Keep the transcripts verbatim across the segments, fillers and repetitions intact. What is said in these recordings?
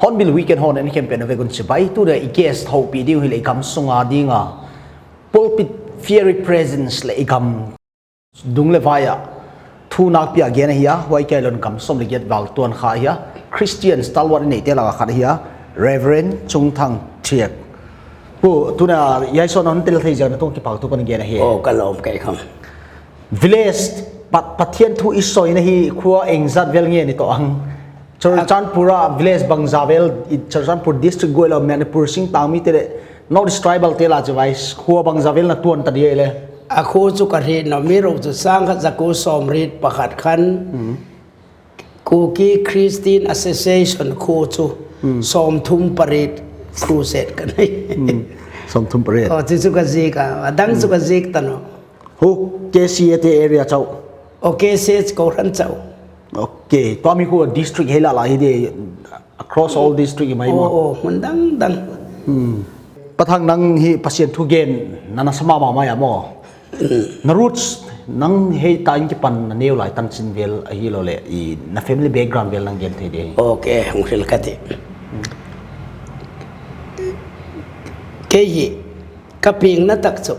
Hornbill Weekend hon en khempeuh a vekin chibai. Tuta i guest hopui ding hi le i kam sunga dinga Pulpit Fiery Presence le i kam dung le vaia thu nakpia gen a hi a, huai kei lon kam sawm le giat val tuan kha a hi a, Christian stalwart i neite laka khat a hi a, Reverend Chungthang Thiek. Pu, tuta i hei sawm hon tel thei ziak a tung kipak thu kan gen a hi. Oh, ka lawm kei khawm. Village, Pa-, Pathian thu i sawina hi khua engzat vel nge ni tawh ang? Churachandpur-a village bangza vel, i Churachandpur district guai lo Manipur singtang mite le North East tribal te la chu vai khua bangza vel na tuan ta ding ei le? A khuo chu ka hriet naw, amiruokchu sangkhat zakuo sawmriet pakhat khan Kuki Christian Association khuo chu sawmthum pariet crusade ka nei. Sawmthum pariet. Oh, chu chu ka ziek a, a dang chu ka ziek ta naw. Hu, K C A te area chau. Oh, K C A kohran chau. Okay, tua mi khu district hei la la hi de, across all district i mai maw? Oh, oh, hmun dang dang. Pa Thang, nang hi Pasian thu gen na na sa mama mai a maw? Na roots, nang hei ta in kipan na neu lai tan chin vel a hi lo le, i na family background vel nang gen thei de. Okay, hung hril ka ti. Kei hi ka piengna tak chu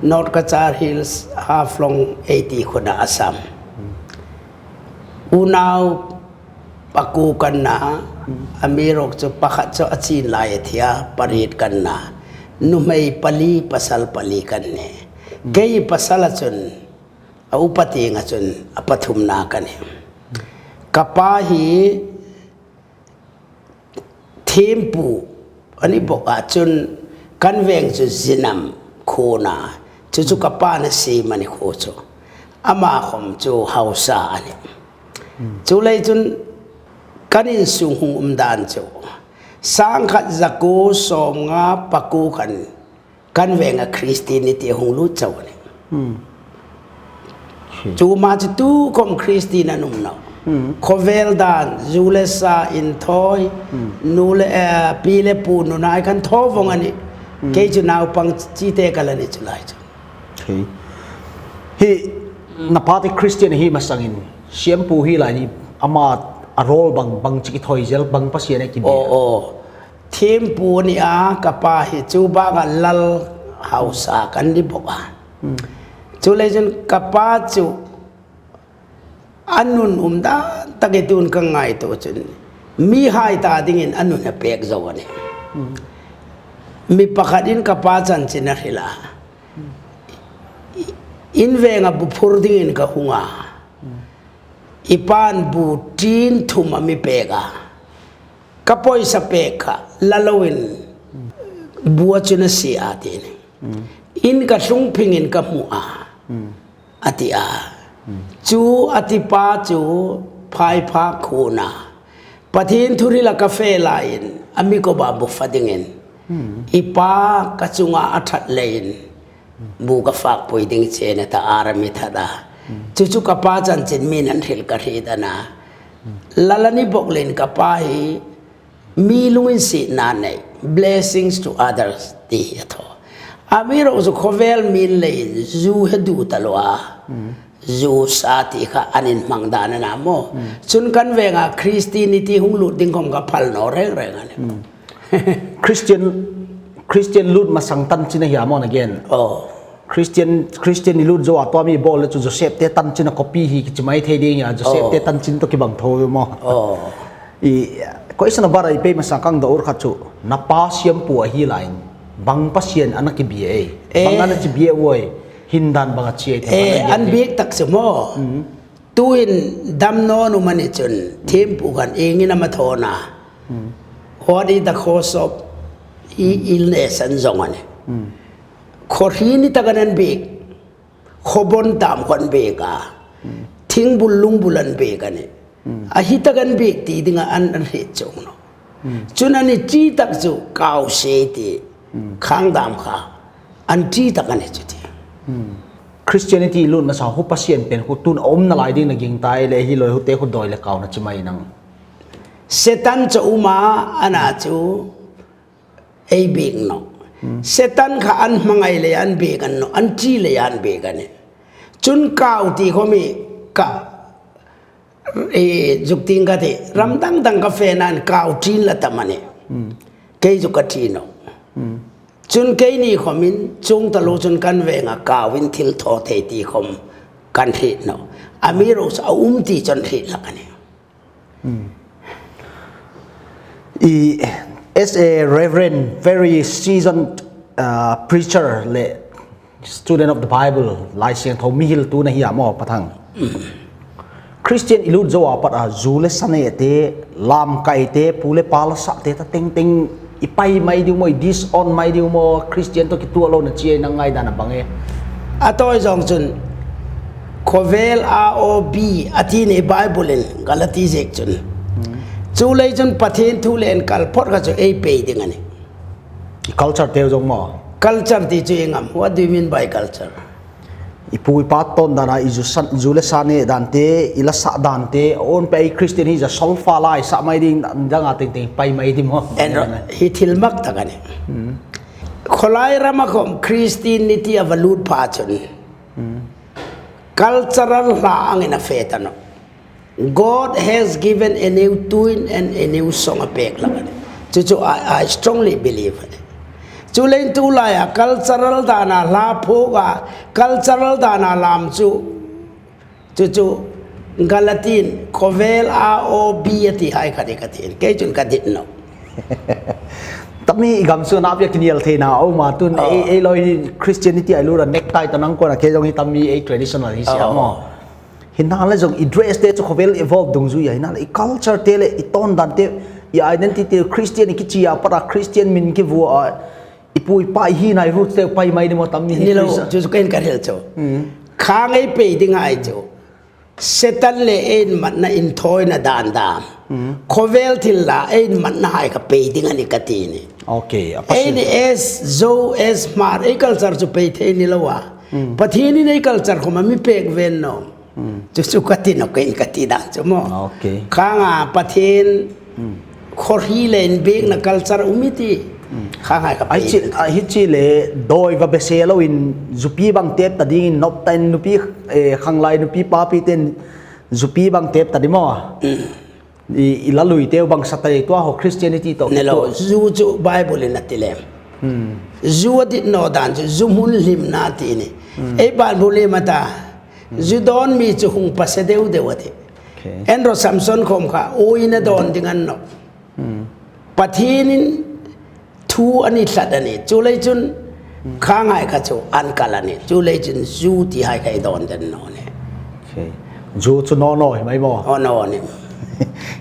North Cachar Hills, Haflong ei ti khuna Assam. Unau pakuo kan na, amiruokchu pakhat chu a chin lai a thi a, pariet kan na. Nuhmei pali, pasal pali kan nih. Kei pasal a chun, a upa tienga chun, a pathumna ka nih. Ka pa hi Thiempu a ni bawk a, chun kan veng chu Zinam khuo a na, chu chu ka pa'n a siem a ni khuo chu. Ama khawm chu Hausa a nih. Chuleiin chun kan insung hung um dan chu sangkhat zakuo sawmnga pakuo khan kan venga Christianity hung lut chau a nih. Chu ma chu tu khawm Christian an um nawh. Khawvel dan, zu le sa inthawi, nu le, eh, pi le pu nunai khan thaw vong a nih. Kei chu naupang chite ka la ni chu lai chu. Hi, na pa te Christian hi masangin, siempu hi lai ni, ama a role bang, bang chi ki thawi zel, bang Pasian a ki bia? Oh, oh. Thiempu a ni a, ka pa hi chu banga lal hausa kan ni bawk a. Chuleiin chun ka pa chu a nun um dan tak i tun ka ngaituo chun mihai ta dingin a nun a pek zo a nih. Mi pakhatin ka pa chanchin a hril a. In venga bu phur dingin ka hung a. I pa'n bu tin thum a mi pek a. Ka pawisa pek kha la loin bu a chun a sie a ti a nih. In ka tlung phingin ka hmu a, a ti a. Chu a tipa chu Phaiphak khuo a na. Pathien thu hrila ka fe laiin a mi koba bu fa dingin i pa ka chunga a that leiin bu ka fakpui ding che a ni ta, a mi that a. Chu chu ka pa chanchin mi'n an hril ka hriet a na. Lal a ni bawk leiin ka pa hi mi lunginsietna nei, blessings to others ti hi a thaw. Amiruokchu khawvel mi'n leiin zu he du ta lo a. Zu sa ti kha an inhmang dan a na maw. Chun kan venga Christianity hung lut ding khawm ka phal naw reng reng a nih. Christian, Christian lut masang tanchin a hi a maw na gen? Oh. Christian, Christian i lut zo a tua mi bawl le chu Joseph te tanchin a copy hi ki chi mai thei ding a, Joseph te tanchin tawh ki bang tho maw? Oh. I, question a bar a i pei masang kang do ur kha chu, na pa siempu a hi laiin, bang Pasian a na ki bia ei? Bang a na chi bia uoi? Hin dan bang a chi ei? Eh, an biek tak chu maw. Tuhin dam naw nuom a ni chun, thiempu khan iengin am a thaw a? What is the cause of i- illness an zawng a nih. Khaw hri ni takin an biek, khaw bon tam khan biek a, thingbul lungbul an biek a nih. A hi takin biek ti dinga an, an hriet chuong nawh. Chun a ni chi tak chu kau se ti, khang dam kha an chi tak a ni chu ti. Christianity lutna sa khu Pasian pen khu tun a um nalai dingin a ging ta ei le, hi loi hute khu dawi le kauna chi mai nang. Setan chu um a, a na chu ei biek nawh. Setan kha an hmangai le an biek a ni nawh, an chi le an biek a nih. Chun kau ti khom hi ka, e, zuk ti ngat ei, ram dang dang ka fe nan kau ṭin la tam a nih. Kei chu ka ṭi nawh. Chun keini khomin chuong taluo chun kan venga kauin thil thaw thei ti khom kan hriet nawh. Amiruokchu a um ti chu an hriet hlak a nih. I, as a reverend, very seasoned, uh, preacher le student of the Bible, Lai Siangtho mi hiltu na hi a maw, Pa Thang? Christian i lut zo a pat a, zu le sa ne te, lam kai te, pu le pa la sa te ta teng teng, i pai mai ding maw, i disown mai ding maw, Christian tawh kituak lo na chi ei nang ngaidan a bang e? A tawi zawng chun, khawvel a aw bi a ti ni Bible-in, Galati ziek chun. Chuleiin chun Pathien thu le inkal phawt kha chu ei pei ding a nih. I culture te zawng maw? Culture ti chu ieng am? What do you mean by culture? I pu i pa tawn dana, i zu san, zu le sa ne dan te, i la sa dan te, a own pei Christian hi za solfa lai sa mai ding, danga teng teng pai mai ding maw? En rawh, hi thil mak tak a nih. Khawlai rama khom Christianity a va lut pha chun, cultural hla angin a fe ta nawh. God has given a new tune and a new song a pek hlak a nih. Chu chu I, I strongly believe a nih. Chuleiin tu laia cultural dana hla phuok a, cultural dana lam chu, chu chu Galati-in khawvel a aw bi a ti hai kha ni ka ti, kei chun ka dit nawh. Tam mi i gam sung a pia kiniel theina a um a, tun ei, ei loi hi Christianity a lut a necktie ta nang kona kei zawng hi tam mi ei traditional hi si a maw. Hi nang le zawng i dress te chu khawvel evolve dungzui a, hi nang le i culture te le i tawn dan te, i identity Christian i kichi a pat a, Christian min ki vuok a, i pu i pa i hina i roots te pai mai ni maw tam mi hi ni lo, Christian. Chu chu kei'n ka hril chu. Khang ei pei ding hai chu. Setan le ei inmatna inthawina dan dam. Khawvel thil la ei inmatna hai kha pei ding a nih ka ti ni. Okay, a Pathien. Ei ni es zo es Hmar ei culture chu pei thei ni lo a. Pathienin ei culture khom a mi pek ven nawh. Chu chu ka ti nawh, kei'n ka ti dan chu maw. Okay. Khang a Pathien khawhri le inbiekna culture um i ti. Khang hai kha pei. Ai chi, a hi chi le dawi va be se loin zupi bang tep ta dingin nop ta in nupi, eh, khanglai nupi papi ten zupi bang tep ta di maw. I, i la lui te bang sa ta di tua ho Christianity tawh. Ni lo, zu chu Bible-in a ti lem. Zu a dit naw dan chu zu hmun hlimna ti ni. Ei Bible-in a ta. Zu dawn mi chu hung pase deu deu a ti. Okay. En rawh Samson khom kha, uoin a dawn ding a ni nawh. Pathienin thu a ni tlat a nih. Chuleiin chun khang hai kha chu an kal a nih. Chuleiin chun zu ti hai kha ei dawn den naw nih. Okay. Zu chu naw naw hi mai maw? Aw naw nih.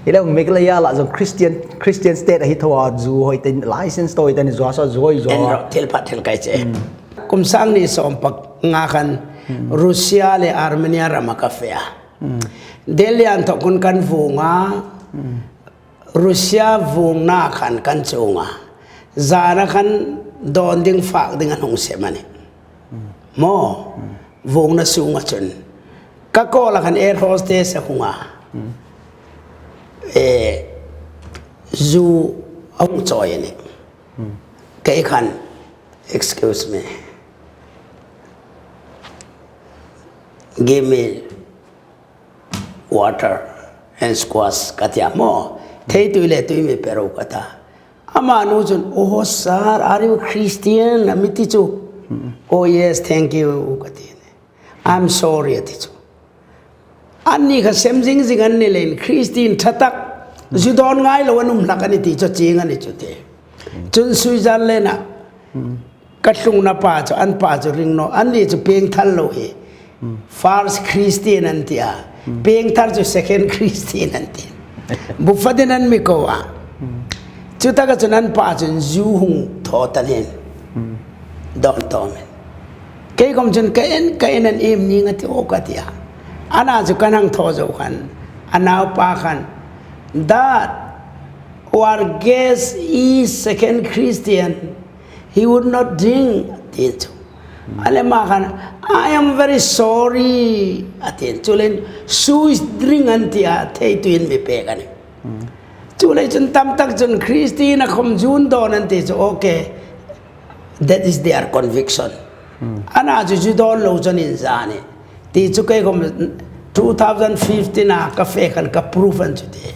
Hi le Meghalaya la zawng Christian, Christian state a hi tho a, zu hoi ten license tawh hoi ten zu a sa zu hoi zu a. En rawh, thil pha thil kai che. Kum sang hni sawm panga khan Russia le Armenia rama ka fe a. Delhi-a inthawk hun kan vuong a, Russia vuongna khan kan chuong a. Zana khan dawn ding fak ding an hung sem a nih. Maw, vuongna sunga chun. Ka call-a khan air hostess a hung a. Eh, zu a hung chawi a nih. Kei khan, "Excuse me. Give me water and squash," ka ti a maw. "Theitui le tui mi pe ro," ka ta. Amanu chun, "Oh, sir, are you Christian?" a mi ti chu. "Oh, yes, thank you," ka ti. "I'm sorry," a ti chu. Anni kha sem zing zing an ni leiin Christian ṭha tak, zu dawn ngai lo an um hlak a nih ti chu chieng a ni chu ti. Chun Switzerland-a ka tlungna pa chu, an pa chu ring naw, anni chu pieng thar lo hi. First Christian an ti a. Piengthar chu second Christian an ti. Bu fatin an mi ko a. Chutaka chun an pa chun zu hung thaw ta nen. Dawn tawm. Kei khom chun ka en, ka en an em ning a ti aw ka ti a. Ana chu kan hang thaw zo khan. A naupa khan. Dad, our guest is second Christian. He would not drink, a ti chu. A le ma khan, I am very sorry, a ti chu. Chuleiin, zu is drink an ti a, thei tuin mi pek a nih. Chuleiin chun tam tak chun Christian a khom zu an dawn an ti chu, okay. That is their conviction. Ana chu zu dawn lo chun inza a nih. Ti chu kei khom two thousand fifteen a ka fe khan ka proof an chu ti.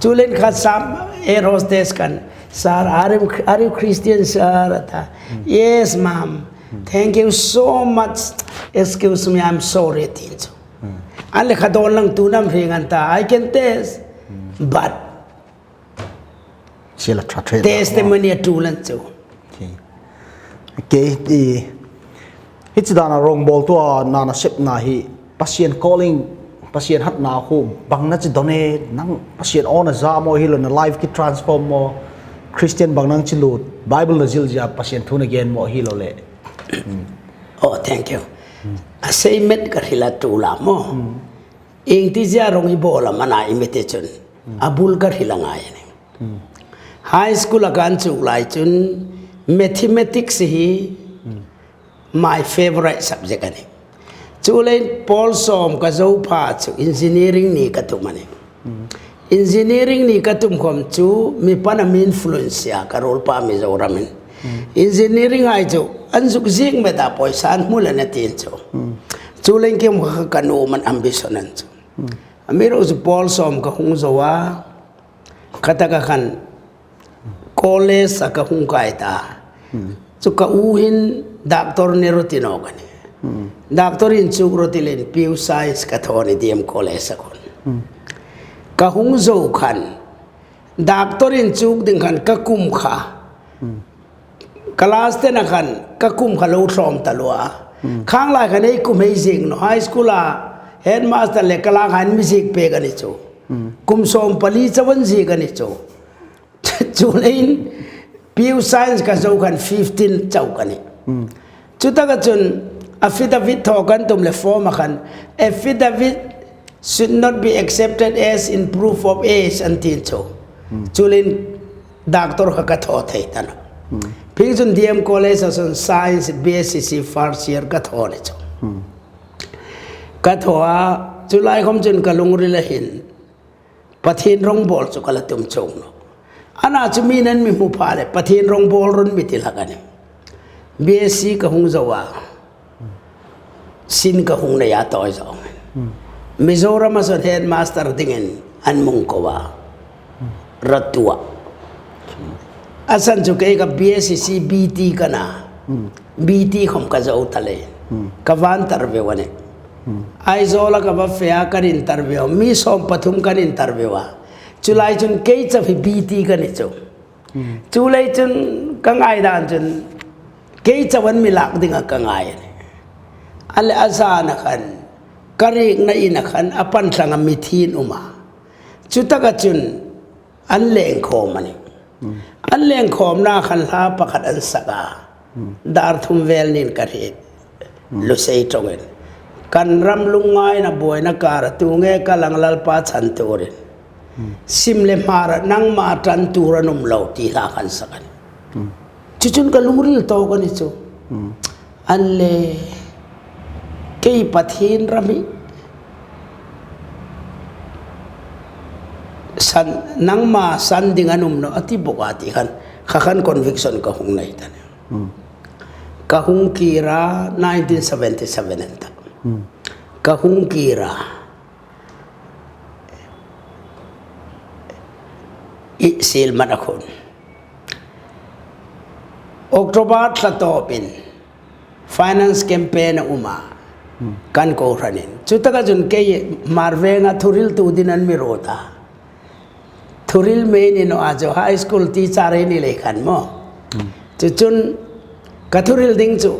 Chuleiin kha sam air hostess khan, sir, are you, are you Christian, sir? A ta, yes, ma'am. Thank you so much. Excuse me, I'm sorry, a ti chu. An le kha dawn lang tu nam hring an ta, I can test. But Sila ṭha ṭha testimony a tul an chu. Kei, hi chi dana rongbawltu a nana sepna hi Pasian calling, Pasian hatna khu bang na chi dawn e, nang Pasian awna za maw hi lo na life ki transform maw, Christian bang nang chi lut, Bible na zil zia Pasian thu na gen maw hi lo le. Oh, thank you. A sei met ka hril a tul a maw. Ieng ti zia rong i bawl a mana i mi ti chun. A bul ka hril a ngai a nih. High school a kan chuk lai chun mathematics hi my favorite subject a nih. Chuleiin pawl sawm ka zo pha chu engineering ni ka tum a nih. Engineering ni ka tum khom chu mi pan a mi influence a ka ruolpa Mizoramin. Engineering hai chu an zuk ziek met a poisa an hmu le na ti chu. Chuleiin kei khom kha ka nuom an ambition an chu. Amiruokchu pawl sawm ka hung zo a, khataka khan college a ka hung kai ta. Chu ka u hin doctor ni rawh ti nawk a nih. Doctor inchuk rawh ti leiin pure science ka thaw a nih D M College a khun. Ka hung zo khan doctor inchuk ding khan ka kum kha. Class ten a khan ka kum kha lo tlawm taluo a. Khang lai khan ei kum hei ziek naw, high school a headmaster le ka la khan mi ziek pek a ni chu. Kum sawm pali chauh an ziek a ni chu. Chuleiin pure science ka zo khan fifteen chau ka nih. Chutaka chun affidavit thaw kan tum le form a khan affidavit should not be accepted as in proof of age an ti chu. Chuleiin doctor kha ka thaw thei ta nawh. Phing chun D M College a chun science B S C first year ka thaw ni chu. Ka thaw a, chu lai khom chun ka lungril a hin Pathien rongbawl chu ka la tum chuong nawh. Ana chu mi'n an mi hmu pha le Pathien rongbawl run mi ti hlak a nih. B S C ka hung zo a. Sin ka hung nei a tawi zawng. Mizoram a chun headmaster dingin an mi ko a. Ratu a. A san chu kei kha B S C B T ka na. B T khom ka zo ta le. Ka va interview a nih. Aizawl a ka va fe a ka interview. Mi sawm pathum ka interview a. Chu lai chun kei chauh hi B T ka ni chu. Chu lai chun ka ngaidan chun kei chauh an mi lak ding a ka ngai a nih. A le a zana khan ka riekna ina khan a pan thlang a mithi an um a. Chutaka chun an leng khawm a nih. An leng khawmna khan hla pakhat an sak a. Dar thum vel niin ka hriet. Lusei ṭawngin. Kan ram lungngaina buoina kara tu nge ka lang Lalpa chhan turin. Sim le hmara nangma ṭan tur an um lo ti hla khan sak a nih. Chu chun ka lungril tawk a ni chu. An le kei Pathien ram hi san, nangma san ding an um nawh a ti bawk a ti khan, kha khan conviction ka hung nei ta nih. Ka hung kir a nineteen seventy seven an ta. Ka hung kir a i sil man a khun. October thla tawpin finance campaign a um a. Kan kohranin. Chutaka chun kei Hmar Venga thuhriltu dingin an mi ruot a. Thuhril mi ni naw a chu high school teacher ei ni lei khan maw. Chu chun ka thuhril ding chu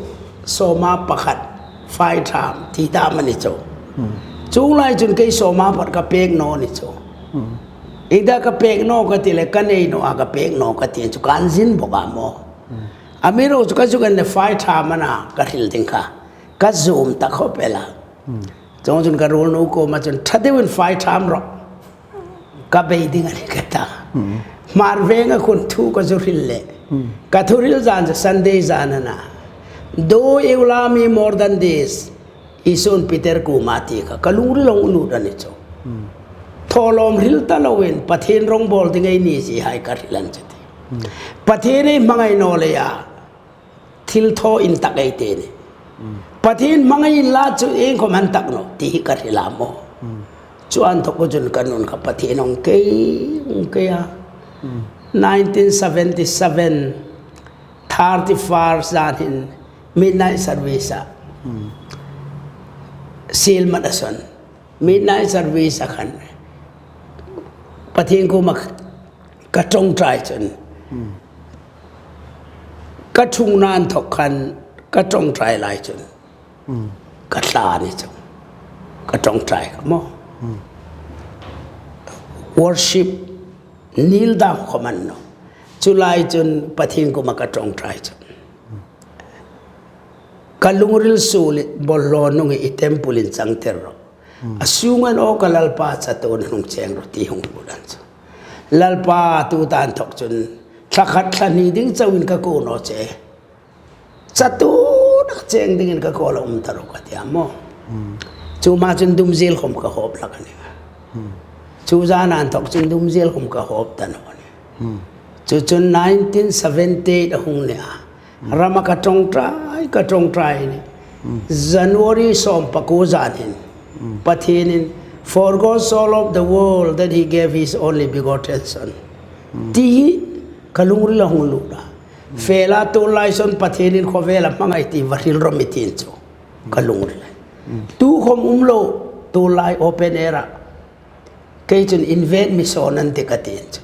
sawma pakhat fai tham ti ta mani chu. Chuong lai chun kei sawma phawt ka pêk naw ni chu. Iengdinga ka pêk naw ka ti le, ka nei naw a ka pêk naw ka ti chu kan zin bawk a maw. Amiruokchu ka zuk en le fai ṭha am a na ka hril ding kha. Ka zum ta khawp el a. Chuong chun ka ruolnu kuoma chun ṭha deuin fai ṭha am rawh. Ka bei ding a nih ka ta. Hmar Venga khun thu ka zu hril le. Ka thuhril zan chu Sunday zan a na. Do you love me more than this? Isun Peter kuoma ti kha ka lungril a hung lut a ni chu. Thawlawm hril ta loin Pathien rawngbawl ding ei ni si hai ka hril a ni chu ti. Pathien ei hmangai naw leia thil thaw intak ei ti a nih. Pathien hmangai inla chu iengkhawm an tak naw ti hi ka hril a maw. Chu inthawk chun ka nun kha Pathien hung kei, hung kei a. Nineteen seventy-seven, thirty-first zan hin midnight service a. Sielmat a sawn. Midnight service a khan Pathien kuoma ka ṭawngṭai chun. Ka ṭhungna inthawk khan ka ṭawngṭai lai chun. Ka thla ni chu. Ka ṭawngṭai kha maw. Worship kneel down khawm a ni naw. Chu lai chun Pathien kuoma ka ṭawngṭai chun. Ka lungril suol i bawlhlo nung i temple inchangtir rawh. A sunga aw ka Lalpa, chatuona hung cheng rawh ti hung lut a ni chu. Lalpa, tuta inthawk chun thla khat thla hni ding chauin ka ko naw che. Chatuona cheng dingin ka ko la um ta rawh ka ti a maw. Chu ma chun dumzel khawm ka hawp hlak a nih. Chu zan inthawk chun dumzel khawm ka hawp ta naw a nih. Chu chun nineteen seventy-eight a hung ni a. Rama ka ṭawngṭai, ka ṭawngṭai ni. January sawm pakuo zan hin. Pathienin, "For God so loved the world that he gave his only begotten son." Ti hi ka lungril a hung lut a. Fe la tu lai sawn Pathienin khawvela hmangai ti va hril rawh mi ti chu. Ka lungril. Tu khawm um lo, tu lai open air a. Kei chun invent mi sawn an ti ka ti chu.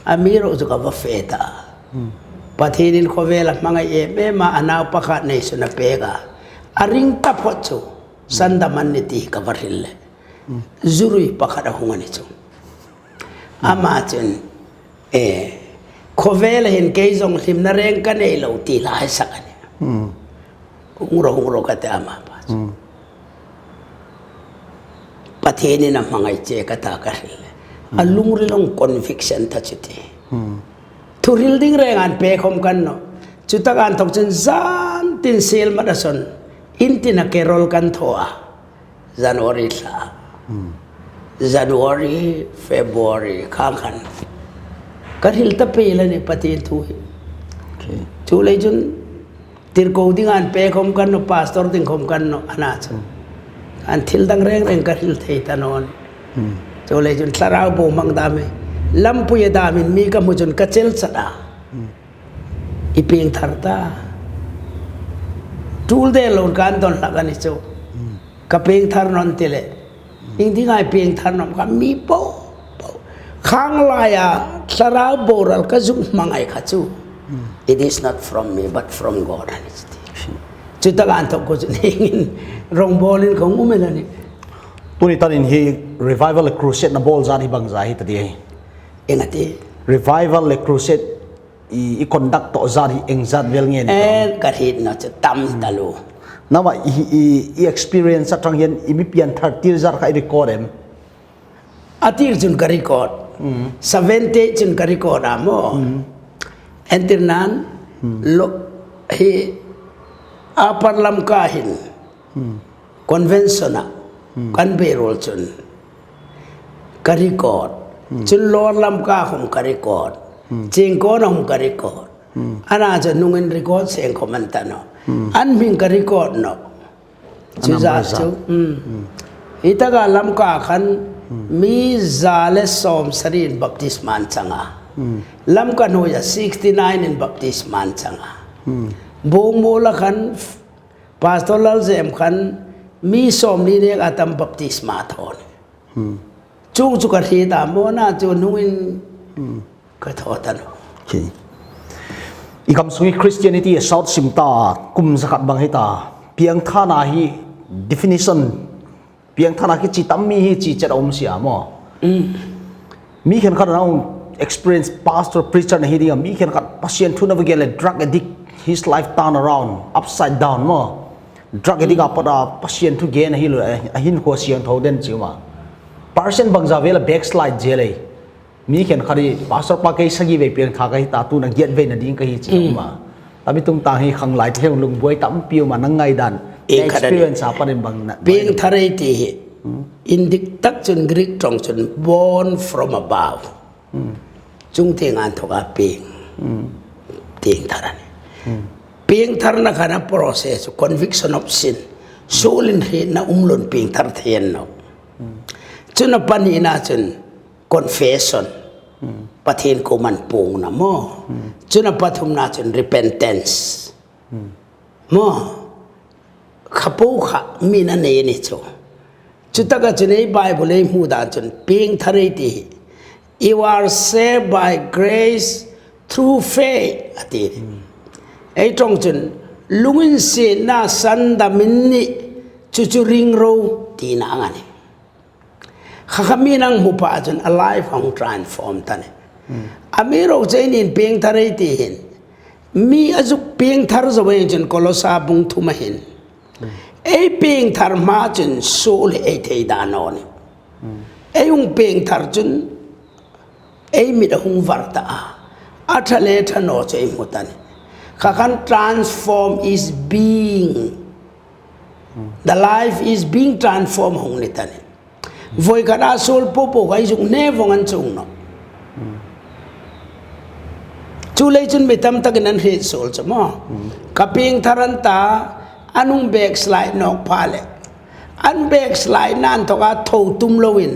Amiruokchu ka va fe ta. Pathienin khawvela hmangai em em a, a nau pakhat neisun a pek a. A ring taphot chu. Sandam an ni ti ka va hril le. Zurui pakhat a hung a ni chu. Ama chun, e, khawvela hin kei zong hlimna reng ka nei lo ti lai sak a nih. Hung ro, hung ro ka ti ama pa chu. Pathienin a hmangai che ka ta ka hril le. A lungril hung conviction ta chu ti. Thuhril ding reng an pe khawm kan naw. Chu taka inthawk chun zan tin sielmat a sawn. In tina carol kan thaw a. January thla. January, February, khang khan. Ka hril ta pei la ni Pathien thu hi. Chu lai chun tirko ding an pe khawm kan naw, pastor ding khawm kan naw, a na chu. An thil dang reng reng ka hril thei ta naw a nih. Chu lai chun thlarau bo hmang dam e. Lampui a damin mi ka hmu chun ka chel chat a. I pieng thar ta. Tul del lo kan don hlak a ni chu. Ka pieng thar naw ti le. Iengdinga i pieng thar naw am ka mi po po. Khang laia thlarau boral ka zuk hmangai kha chu. It is not from me, but from God, a ni chu ti. Chu taka inthawk ko chu ningin rongbawlin ka hung um el a nih. Tuni tanin hi revival le crusade na bawl zan hi bang zan hi ta ti. Ieng a ti. Revival le crusade i, i conduct tawh zan hi ieng zat vel nge ni? E, ka hriet naw chu tam taluo. Nama i, i, i experience aṭang hian i mi pian thar tir zat kha i record em? A tir chun ka record. Seventy-eight chun ka record a maw. Entir nan lo hi Upper Lamka hin. Convention-a kan bei ruol chun ka record. Chun Lower Lamka khawm ka record. Chingkawn khawm ka record. Ana chu nungin record seng khawm an ta naw. An hming ka record naw. Chu zat chu. Hi taka Lamka khan mi za le sawmsari in baptisma an chang a. Lamka hnuoia sixty-nine in baptisma an chang a. Bungmuola khan Pastor Lalzem khan mi sawmli nek a tam baptisma thaw a nih. Chuong chu ka hriet a maw, ana chu nungin ka thaw ta naw. I kam sung hi Christianity a sawt sim ta, kum zakhat bang hi ta. Piengthar na hi definition Piengthar a ki chi tam mi hi chi chet a um si a maw. Mi khenkhat a hung experience pastor preacher na hi ding a, mi khenkhat Pasian thu na va gen le drug addict, his life turn around, upside down maw. Drug addict a pat a Pasian thu gen a hi lo, a hin kho siang tho den chi ma. Percent bang za vela backslide je le. Mi khenkhat hi pastor pa kei sagi ve piengthar ka hi ta tu na giat ve na ding ka hi chi ma. Tami tung tang hi khang lai te hung lungbuai tam piu ma nang ngai dan. Ieng khat a ni. Experience a panin bang na. Piengthar ei ti hi. Indik tak chun Greek ṭawng chun born from above. Chung tieng an thawk a pieng. Piengthar a ni. Piengtharna khan a process, conviction of sin. Suolin hrietna um loin piengthar thei a ni naw. Chun a pahnina chun confession. Pathien kuoma puongna maw. Chun a pathumna chun repentance. Maw. Kha po kha mi na nei ni chu. Chu taka chun ei Bible ei hmu dan chun piengthar ei ti hi. You are saved by grace through faith a ti. Ei ṭawng chun lunginsietna sandamin ni chu chu ring ro tina ang a ni. Kha kha mi nang hmu pha chun a life hung transform ta ni. Amiruokchu ei nin piengthar ei ti hin. Mi a zuk piengthar zo ei chun Kolosa bung thuma hin. Ei piengthar hma chun suol ei thei dan naw ni. Ei hung piengthar chun ei mit a hung var ta a. A ṭha le ṭha naw chu ei hmu ta ni. Kha khan transform is being. The life is being transformed hung ni ta ni. Voi khat a suol po po kha ei zuk hne vong an chung naw. Chu lei chun mi tam takin an hriet suol chu maw. Ka piengthar an ta, an hung backslide nawk pha le. An backslide na an thawk a tho tum loin.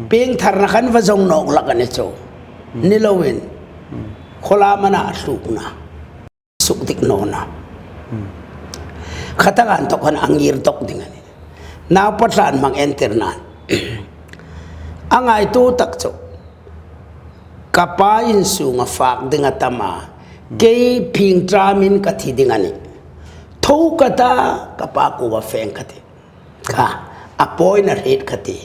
Piengtharna khan va zong nawk hlak a ni chu. Ni loin. Khawlam a na hlukna. Suk dik nawna. Kha taka an thawk khan a ngir dawk ding a ni. Naupa tlan hmang entirna. A ngaituo tak chu. Ka pa insunga fak ding a tam a. Kei phingṭamin ka thi ding a nih. Tho ka ta, ka pa kuoma fe ka tih. Kha, a pawiin a hriet ka tih.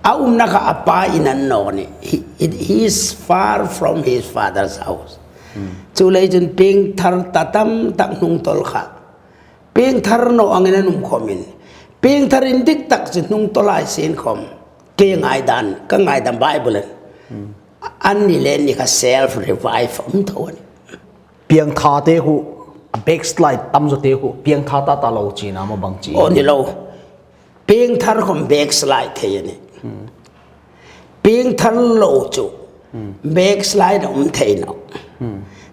A umna kha a pa in a ni naw ni. He, he, he is far from his father's house. Chu lei chun piengthar ta tam tak hnungtawl kha. Piengthar naw angin an um khawmin. Piengthar indik tak chu hnungtawl hai sien khawm. Kei ngaidan, ka ngaidan Bible-in. An ni le ni kha self revive um tho a nih. Piengthar te khu, a backslide tam zo te khu, piengthar ta ta lo china maw bang chi. Aw ni lo. Piengthar khawm backslide thei a nih. Piengthar lo chu. Backslide um thei naw.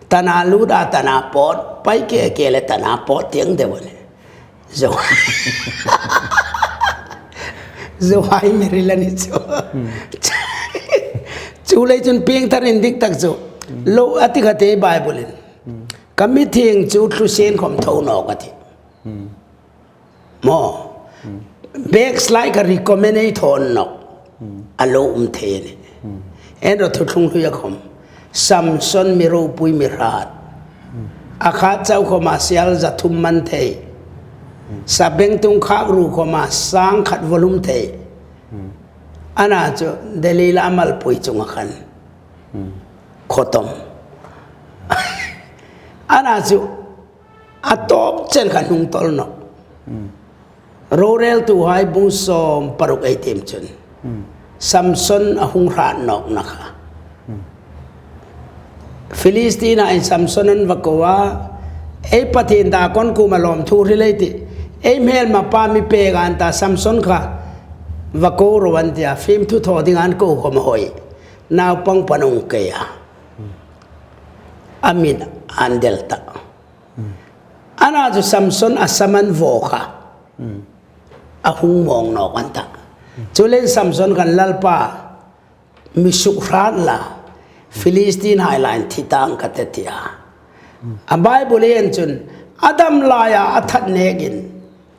Tana lut a tana pawt, pai ke ke le tana pawt tieng deu a nih. Zo. Zo hai mi ri la ni chu. Chu lei chun piengthar indik tak chu. Lo a ti kha te Bible-in. Ka mithieng chu thlusien khawm tho nawk a tih. Maw. Backslide ka recommend ei thawn nawk. A lo um thei a nih. En ro thuthlung hluia khawm. Samson mi ropui mi hrat. A khat chau khawma sial za thum man thei. Sabengtung khak ru khawma sang khat vaw lum thei. Ana chu Delila malpui chunga khan. Khawtawm. Ana chu a tawp chen kha hnungtawl nawk. Roreltuhai bung sawm paruk ei tiem chun. Samson a hung hrat nawkna kha. Philistinhai Samson an va ko a, ei Pathien ta kon kuoma lawmthu hril ei tih. Ei hmelma pa mi pek an ta Samson kha va ko ro an tia, fimthu thaw ding an ko khawm a hoi. Naupang pan hung kei a. A min an del ta. Ana chu Samson a sam an vaw kha. A hung mawng nawk an ta. Chuleiin Samson khan Lalpa mi suk hrat la. Philistinhai lain thi tang ka tih tia. A Bible-in chun a dam laia a that nekin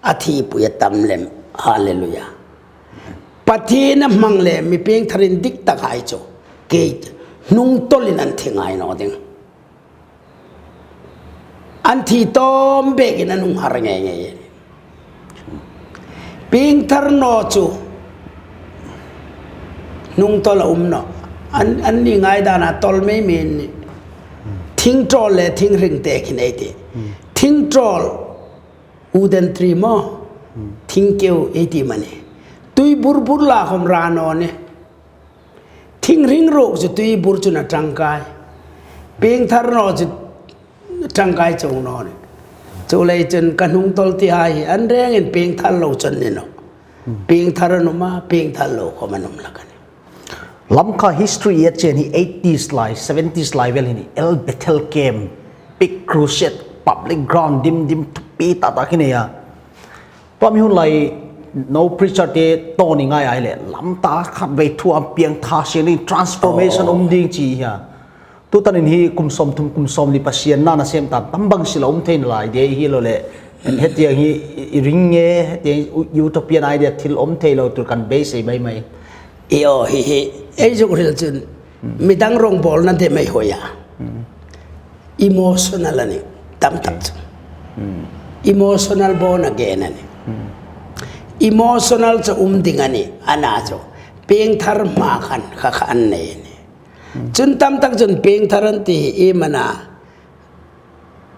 a thipui a tam lem. Hallelujah. Pathien a hmang le mi piengthar indik tak hai chu. Kei hnungtawlin an thi ngai naw ding. An thi tawm bekin an hung har ngei ngei. Piengthar naw chu hnungtawl a um nawh. An, anni ngaidana tawl mei mei an nih. Thingtawl le thinghring te khin ei ti. Thingtawl, wooden tree maw. Thingkeu ei ti am a ni. Tui bur bur la khom ra naw nih. Thinghring ruok chu tui bur chun a ṭangkai. Piengthar naw chu ṭangkai chuong naw nih. Chuleiin chun ka hnungtawl ti hai hi an rengin piengthar lo chun ni nawh. Piengthar an um a, piengthar lo khom an um hlak a nih. Lamka history ei chen hi eighties lai, seventies lai vel hi ni, El Bethel Camp, big crusade, public ground dim dim thupi tak tak hi nei a. Tua mi hun lai, no preacher te tawn ni ngai a le, lam tak khat vei thu am pieng tha sian ding, transformation um ding chi hi a. Tuta hin hi kum sawmthum kum sawmli Pasian na na sem ta tam bang sila um thei nalai de hi lo le. Hetiang hi i ring nge, hetiang u-, utopian idea thil um thei lo tur kan beisei mai mai. I aw hi hi, ei zuk hril chun, midang rongbawlna de mai hoi a. Emotional a nih, tam tak chu. Emotional born again a nih. Emotional chu um ding a nih, a na chu. Piengthar hma khan kha kha an nei a nih. Chun tam tak chun piengthar an ti hi iem a na,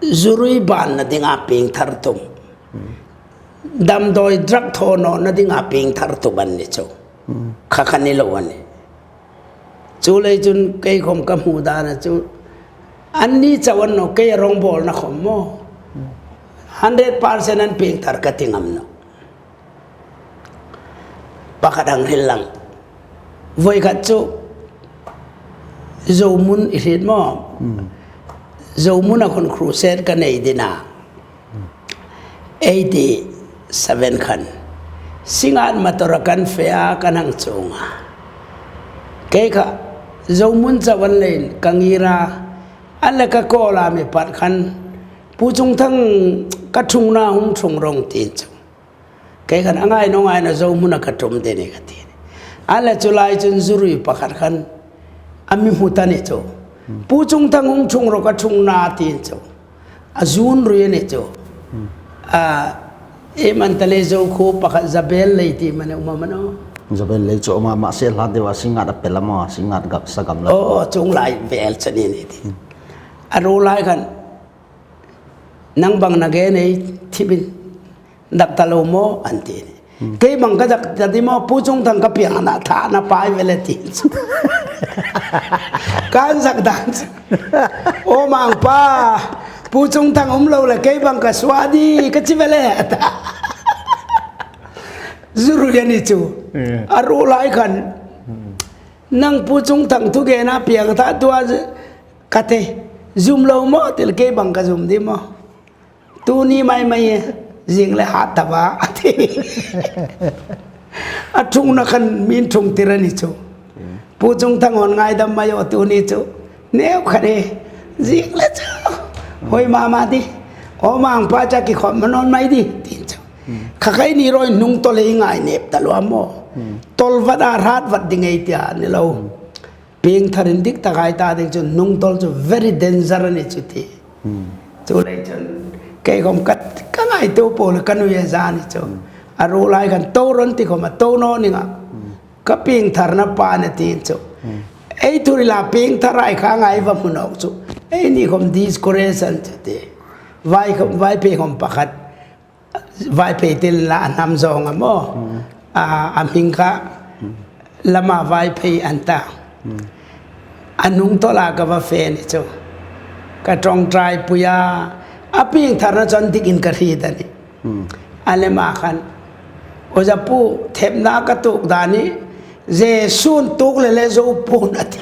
zurui banna dinga piengthar tum. Damdawi drug thaw nawna dinga piengthar tum an ni chu. Kha kha ni lo a nih. Chuleiin chun kei khom ka hmu dana chu. Anni chau an naw kei a rongbawlna khom maw. Hundred percent an piengthar ka ti ngam nawh. Pakhat hang hril lang. Voi khat chu Zomun i hriet maw? Zomun a khun crusade ka nei ding a. Eighty seven khan. Singngat motor-a kan fe a kan hang chuong a. Kei kha Zomun chau an leiin ka ngir a. An le ka call a mi pakhat khan. Pu Chungthang ka ṭhungna hung ṭhung rawh tiin chu. Kei khan a ngai naw ngai naw Zomun-a ka ṭum de ni ka ti. A le chu lai chun zurui pakhat khan a mi hmu ta ni chu. Pu Chungthang hung ṭhung rawh ka ṭhungna tiin chu. A zun rui a ni chu. A, iem an ta le Zo khuo pakhat Zabel lei ti am a ni um am a naw. Zabel lei chu um a, mahse hla deu a Singngat a pel a maw, Singngat gam sa gam la. Aw, chuong lai vel chu ni ni ti. A ruolhai khan nang bang na gen ei thip in. Dak ta lo maw an ti ni. Kei bang ka dak ta ding maw, Pu Chungthang ka pieng a na tha na pai ve le ti. Kan zak dan. Aw Mangpa, Pu Chungthang um lo le kei bang ka suok ding ka ti ve le ta. Zurui a ni chu. A ruolhai khan. Nang Pu Chungthang thu gen a pieng ta tua ka ti. Zum lo maw ti le kei bang ka zum ding maw. Tuni mai mai e, zing le hat ta va, a ti. A ṭhungna khan min ṭhung tir a ni chu. Pu Chungthang hon ngaidam mai aw tuni chu. Neu khat e, zing le chu. Hoi mama ding. Aw Mangpa cha ki khom ma nawn mai ding, ti chu. Kha kha ni roi hnungtawl ei ngai nep ta lo maw. Tawl vat a hrat vat ding ei ti a ni lo. Piengthar indik tak ei ta ding chu hnungtawl chu very danger a ni chu ti. Chuleiin chun kei khom ka, ka ngaituo po le ka nuia za ni chu. A ruolhai khan to ron ti khom a to naw ning a. Ka piengtharna pa ni ti chu. Ei thu hrila piengthar ei kha ngai va hmu nawk chu. Eini khom discourage an chu ti. Vai khom, Vaiphei khom pakhat. Vaiphei til la a hnam zawng a maw. A, a hming kha Lama Vaiphei an ta. A hnungtawla ka va fe ni chu. Ka ṭawngṭaipui a, a piengtharna chu an dikin ka hriet a nih. A lema khan, Oja pu, thepna ka tuok dan hi, Jesu'n tuok le le zo puon a ti.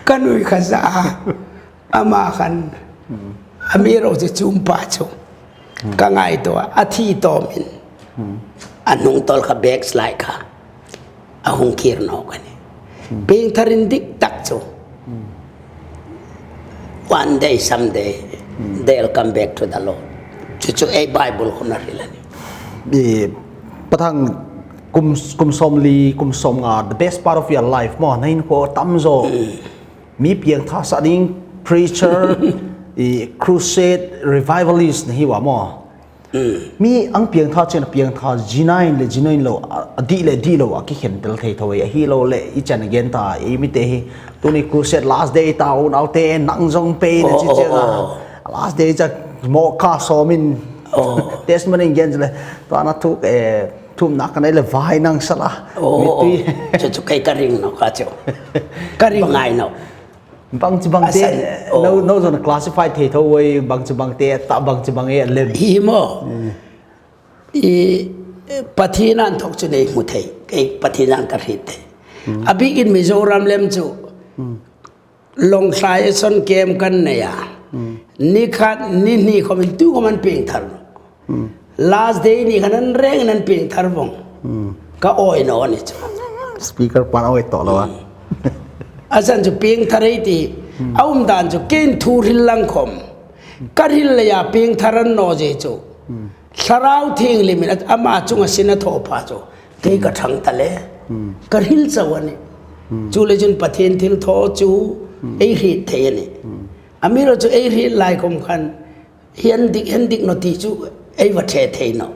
Ka nui kha za a, ama khan, amiruokchu chu um pa chu. Ka ngaituo a, a thi tawmin. A hnungtawl kha backslide kha. A hung kir nawk a nih. Piengthar indik tak chu. One day, someday, they'll come back to the Lord. Chu chu ei Bible khom a hril a nih. I, Pa Thang, kum, kum sawmli, kum sawmnga, the best part of your life, maw, na inkhua tam zawk. Mi piengtha sa ding, preacher, i crusade, revivalist na hi wa maw. Mi ang piengtha chen a piengtha, zinain le zinain lo, a, a dih le dih lo, a kikhen tel thei tho ei, a hi lo le, i chen a gen ta, ei mi te hi, tuni crusade last day ta, unaute, nang zong pei le chi chiang a. Last day cha, mo ka so min, testimony gen le, to ana thuk, eh, thum na ka nei le vai nang sala. Mi tui. Chu chu kei ka ring naw ka chu. Ka ring ngai naw. Bang chi bang te, no, no zon classify thei tho ei, bang chi bang te, ta bang chi bang e lem. Hi maw. I, Pathien an thok chu nei hmu thei, kei Pathien an ka hriet thei. A bikin Mizoram lem chu. Lawngtlai action camp kan nei a. Ni khat, ni hni khomin tu khomin pieng thar. Last day ni khan an reng an pieng thar vong. Ka awi naw ni chu. Speaker pan awi tawh lo a. A san chu pieng thar ei ti. A um dan chu kei thu hril lang khom. Ka hril leia pieng thar an naw zie chu. Thlarau Thienghlimin ama chunga sin a thaw pha chu. Kei ka thang ta le. Ka hril chau a nih. Chu le chun Pathien thilthaw chu ei hriet thei a nih. Amiruokchu ei hriet lai khom khan. Hi an dik, hi an dik naw ti chu ei va ṭhe thei naw.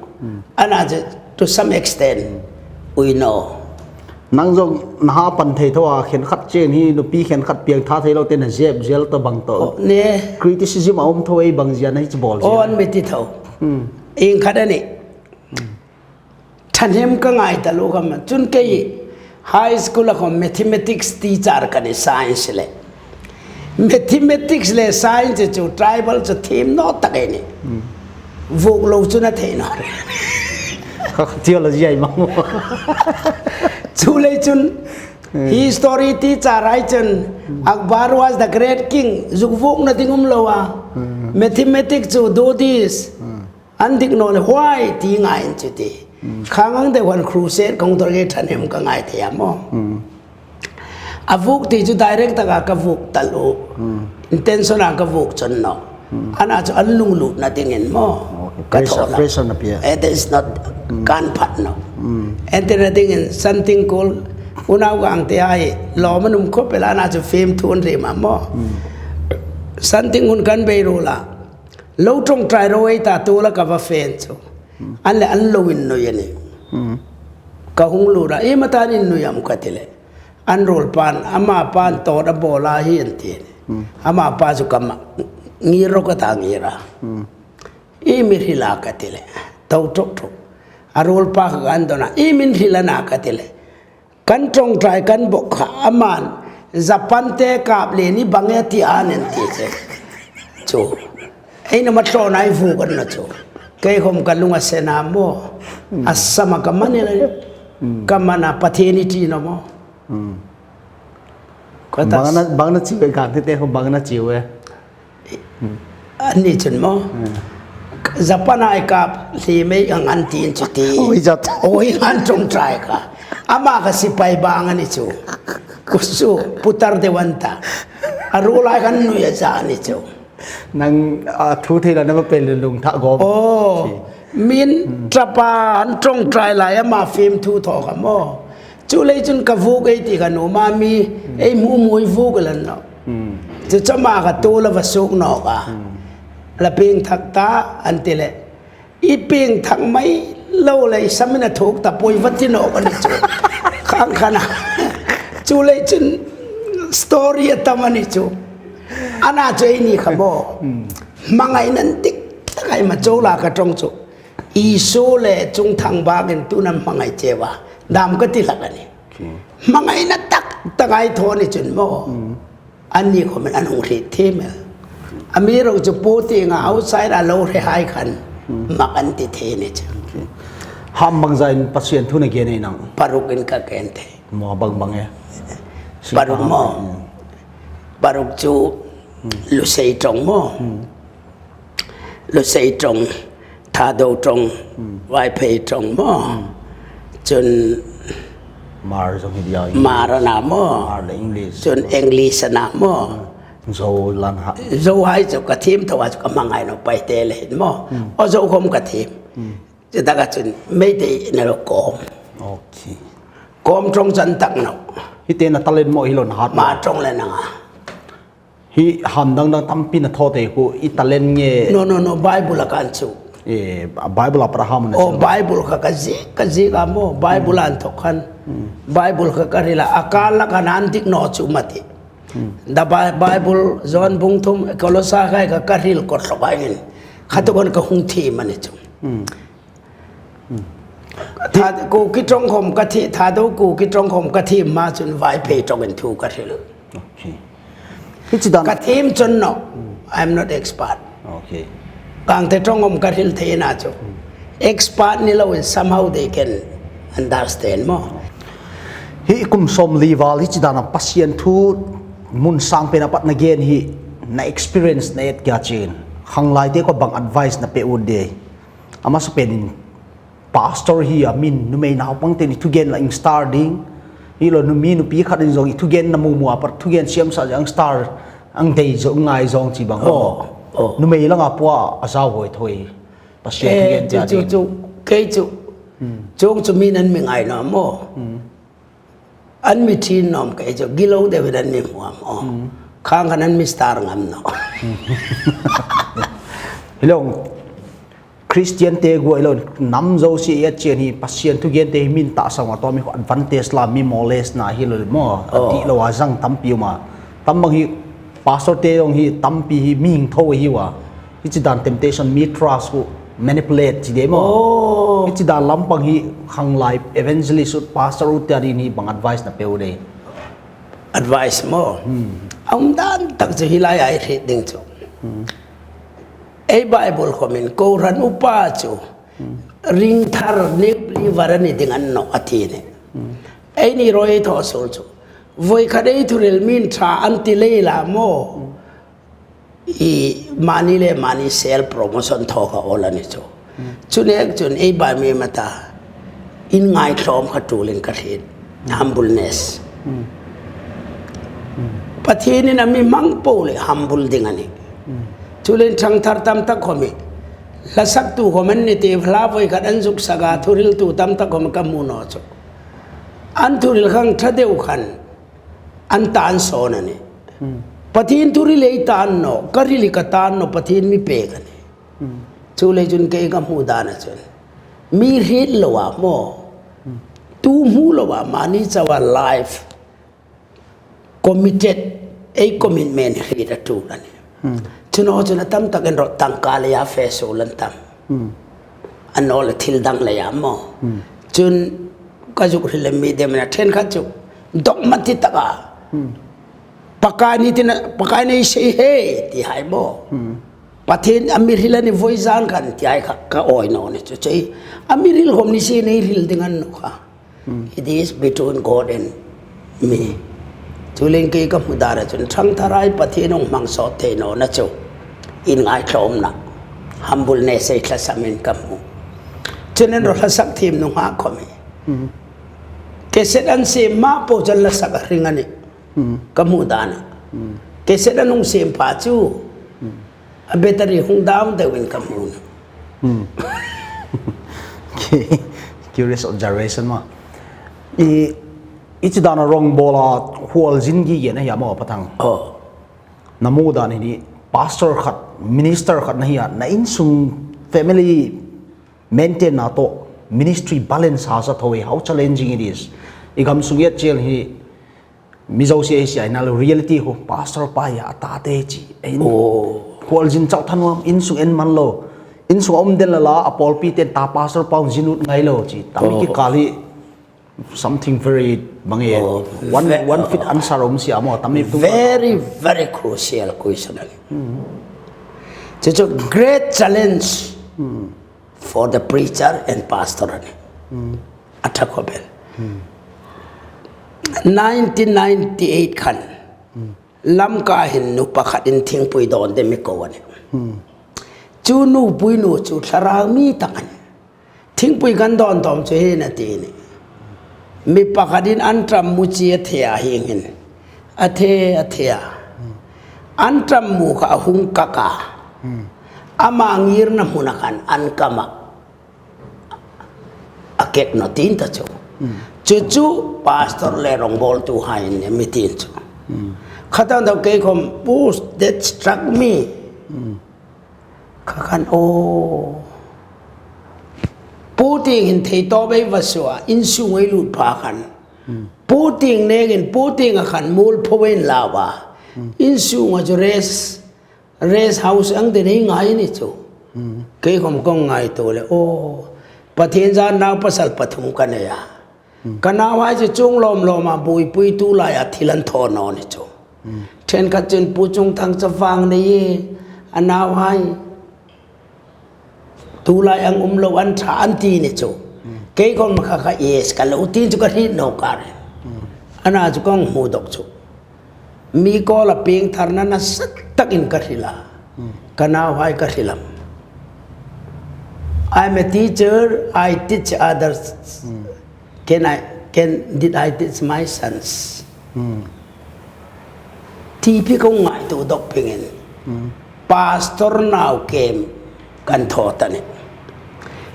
Ana chu, to some extent, we know. Nang zong na ha pan thei tho a, khenkhat chen hi nupi khenkhat pieng tha thei lo te na zep zel ta bang tawh. Ne. Criticism a um tho ei bang zia na hi chu bawl zel. An mi ti tho. Ieng khat a nih. Thahnem ka ngai ta lo ka ma. Chun kei high school a khom mathematics teacher ka ni, science le. Mathematics le science chu tribal chu thiem naw tak ei ni. Vuok lo chu na thei naw. Theology ai mang. Chu le chun history teacher ai chun Akbar was the great king. Zuk vuok na ding um lo a. Mathematics chu do this. An dik naw le huai ti ngai in chu ti. Khang ang deu khan crusade kong tor nge thahnem ka ngai thei a maw. A vuok ti chu direct taka ka vuok ta lo. Intention a ka vuok chun naw. Ana chu an lunglut na dingin maw. Ka thaw la. Pressure na pia. Eh, that is not kan phat naw. Ente na dingin something called unau gang te ai lo manum khop pela ana chu fame thu an ri ma maw. Something hun kan bei ro la. Lo ṭawngṭai ro ei ta, tu la ka va fe chu. An le an lo innui a nih. Ka hung lura, "Iem a ta an innui am?" ka ti le. An ruol pan, ama pan tawt a bawl a hi an ti a nih. Ama pa chu ka ma, ngir ro ka ta ngir a. "Iem i hril a?" ka ti le. Tho ṭhuk ṭhuk. A ruol pa kha kan don a, "Iem in hril a na?" ka ti le. Kan ṭawngṭai kan bawk kha, aman Japan te kap le ni bang e ti a nen ti che. Chu. Ei na ma tlawn ai vuok an na chu. Kei khom ka lung a sen a maw. A sama ka man e le. Ka man a Pathian i ti naw maw. Ka ta bang na, bang na chiu e, kan te te khom bang na chiu e. An ni chun maw. Japan ai kap hlim ei ang an ti in chu ti. Oi, zat. Oi, an ṭawngṭai kha. Ama kha sipai bang a ni chu. Kusu, putar deu an ta. A ruol ai khan nui a za a ni chu. Nang, a, thu thei la na ma pel lung tha gom. Oh. Min ṭapa an ṭawngṭai lai ama fame thu thaw kha maw. Chu lei chun ka vuok ei ti kha nuom a mi ei hmu hmu ei vuok el an naw. Chu chu ama kha tu la va suok nawk a. La pieng thak ta an ti le. I pieng thak mai lo lei samin a thuk ta poi va ti nawk a ni chu. Khang khan a. Chu lei chun story a tam a ni chu. Ana chu ei ni kha maw. Hmangaina dik tak ei ma chu la ka ṭawng chu. Isu le chungthang bakin tu na hmangai che va. Dam ka ti hlak a nih. Okay. Hmangaina tak tak ei thaw ni chun maw. An ni khomin an hung hriet thiem el. Amiruokchu pu tienga outside a lo hre hai khan. Mak an ti thei ni chu. Okay. Ham bang zain Pathien thu na gen ei nang? Paruk in ka gen thei. Maw bang bang e. Paruk maw. Paruk chu Lusei ṭawng maw. Lusei ṭawng, Thado ṭawng, Vaiphei ṭawng maw. Chun Hmar zong hi dia. Hmar a na maw. Hmar le English. Chun English a na maw. Zo lan ha. Zo hai chu ka thiem tho a chu ka hmangai naw Paite le hin maw. O Zo khom ka thiem. Chu taka chun Meitei na lo kawm. Okay. Kawm ṭawng chan tak naw. Hi te na talent maw hi lo na hat. Hmar ṭawng le nanga. Hi han dang dang tampi na thaw thei khu i talent nge. No, no, no, Bible a kan chu. E, Bible a Abraham na Oh, chu. Bible kha ka ziek, ka ziek a maw, Bible an thawk khan. Bible kha ka hril a, a kal la kan an dik naw chu mati. The Bi-, Bible, John bung thum, Kolosa khai kha ka hril kawt hlok a in. Kha tu kan ka hung thi mani chu. Tha, Kuki ṭawng khawm ka thi, Thadou Kuki ṭawng khawm ka thi ma chun Vaiphei ṭawngin thu ka hril. Okay. Hi chi dan. Ka thiem chun no, I'm not expert. Okay. Gangte ṭawng khawm ka hril thei na chu. Expert ni loin somehow they can understand maw. Hi kum sawmli val hi chi dan a Pasian thu mun sang pen a pat na gen hi na experience na et kia chin. Khanglai te ko bang advice na pe u de. A masa penin pastor hi a min numei naupang te ni thugen la ing star ding. Hi lo numi nupi khat in zong i thugen na mu mu a par thugen siam sa jang star ang dei zo ngai zong chi bang. Oh, oh. Numei langa pua a zau hoi thoi. Pasian Eh, thugen chu, ta chu, ding. Chu, kei chu. Chung chu min an mi ngai naw maw. An mi ṭhin nawm kei chu, gilo deuin an mi hmuam aw. Khang khan an mi star ngam naw. Hi lo, Christian te guai lo, nam zo si a chien hi, Pasian thugen te hi min ta sang a to mi advantage la mi moles na hi lo maw. Oh. Ti lo a zang tampi um a. Tam bang hi, pastor te zong hi tampi hi mi hing tho hi wa. Hi chi dan temptation, mi trust ku manipulate chi de maw. Oh. Hi chi dan lampang hi khanglai evangelist ut, pastor ut te a ding hi bang advice na pe u de. Advice maw. A um dan tak chu hi lai ai hriet ding chu. Ei Bible khawmin kohran upa chu ring thar ni li var a ni ding a ni naw a ti ni. Ei ni roi thaw suol chu. Voi khat ei thuhril min ṭha an ti lei la maw. I mani le mani self promotion thaw kha awl a ni chu. Chu nek chun ei ba mi mata in ngai tlawm kha tulin ka hriet. Humbleness. Pathienin a mi hmang po le humble ding a nih. Chuleiin ṭhangthar tam tak khawm hi. Hlasaktu khawm an ni ti hla voi khat an zuk sak a thuhriltu tam tak khawm ka hmu naw chu. An thuhril khang ṭha deu khan an tan sawn a nih. Pathien thuhril ei tan naw, ka hril ka tan naw, Pathien mi pek a nih. Chuleiin chun kei ka hmu dan a chun. Mi hriet lo a maw. Tu hmu lo a mani chauha life committed, ei commitment hriet a tul a nih. Chu naw chun a tam tak en ro tangka leia fe suol an tam. A naw le thil dang leia maw. Chun ka zuk hril le mi dem na ṭhen khat chu dogmatic taka. Pakai ni tina, Pakai ni sei he ti hai maw. Pathien a mi hril a ni voi zan khan ti hai kha ka awi naw ni chu chu. A mi hril khawm ni si nei hril ding a ni naw kha. It is between God and me. Chuleiin kei ka hmu dan a chun ṭhangthar hai Pathien hung hmang sawt thei nawna chu. In ngai tlawmna. Humbleness ei thlasamin ka hmu. Chuleiin ro hlasak thiem nunghak khawm hi. Cassette an siem ma po chun hla sak a hring a nih. Ka hmu dan a. Cassette an hung siem pha chu. A battery hung down deuin ka hmu. Curious observation ma. I, i chi dan a rongbawla huol zin gi gen a hi a maw Pa Thang. Oh. Na hmu dan hi ni pastor khat, minister khat na hi a, na insung family maintain na to ministry balance ha sa thaw e, how challenging it is. I gam sung yet chiel hi Mizo C I C I na lo reality khu, pastor pa ya a ta te chi. Ei, oh, khual zin chau thanuam, insung en man lo. Insung a um den la la, a pawlpi ten ta pastor pa zin ut ngai lo chi. Tami ki, oh, kal hi something very bang e. Oh, one, ve-, one fit answer um si a maw, tami tu. Very, very crucial question. It's a great challenge. Hmm. For the preacher and pastor a ni. Hmm. A ṭha khawp el. Hmm. Nineteen ninety-eight khan, hmm, Lamka hin nu pakhatin thingpui dawn dingin mi ko a ni. Hmm. Chu nupui nu chu thlarau mi tak a ni. Thingpui kan dawn tawm chu hi a ni a ti a ni. Mi pakhatin an ṭam mu chi a thei a, hieng hin. A thei, a thei a. An ṭam mu kha a hung kak a. Hmm. Ama ngirna hmuna khan an kam a. A kek naw tiin ta chu. Hmm. Chu chu pastor le rongbawltuhai in a mi tiin chu. Hmm. Kha tang dau kei khom, "Oh, that struck me." Kha khan, oh. Pu Ting hin thei tawp ei va suo a, insung ei lut pha khan. Pu Ting nengin, Pu Ting a khan mul pho in lau a. Insung a chu rest, rest house ang te nei ngai ni chu. Kei khom kong ngaituo le, oh. Pathien zar nau pasal pathum ka nei a. Ka nauhai chu chuong lawm lawm a buoipui tu lai a thil an thaw naw ni chu. Ṭhenkhat chun Pu Chungthang chu vang nei e, a nauhai tu lai ang um lo an ṭha an ti ni chu. Kei khom kha kha yes ka lo ti chu ka hriet naw ka ring. Ana chu kong hmu dawk chu. Mi kawla pieng tharna nasa takin ka hril a. Ka nauhai ka hril am. I'm a teacher, I teach others. Can I, can, did I teach my sons? Ti pi kong ngaituo dawk pingin. Pastor nau kem kan thaw ta ni.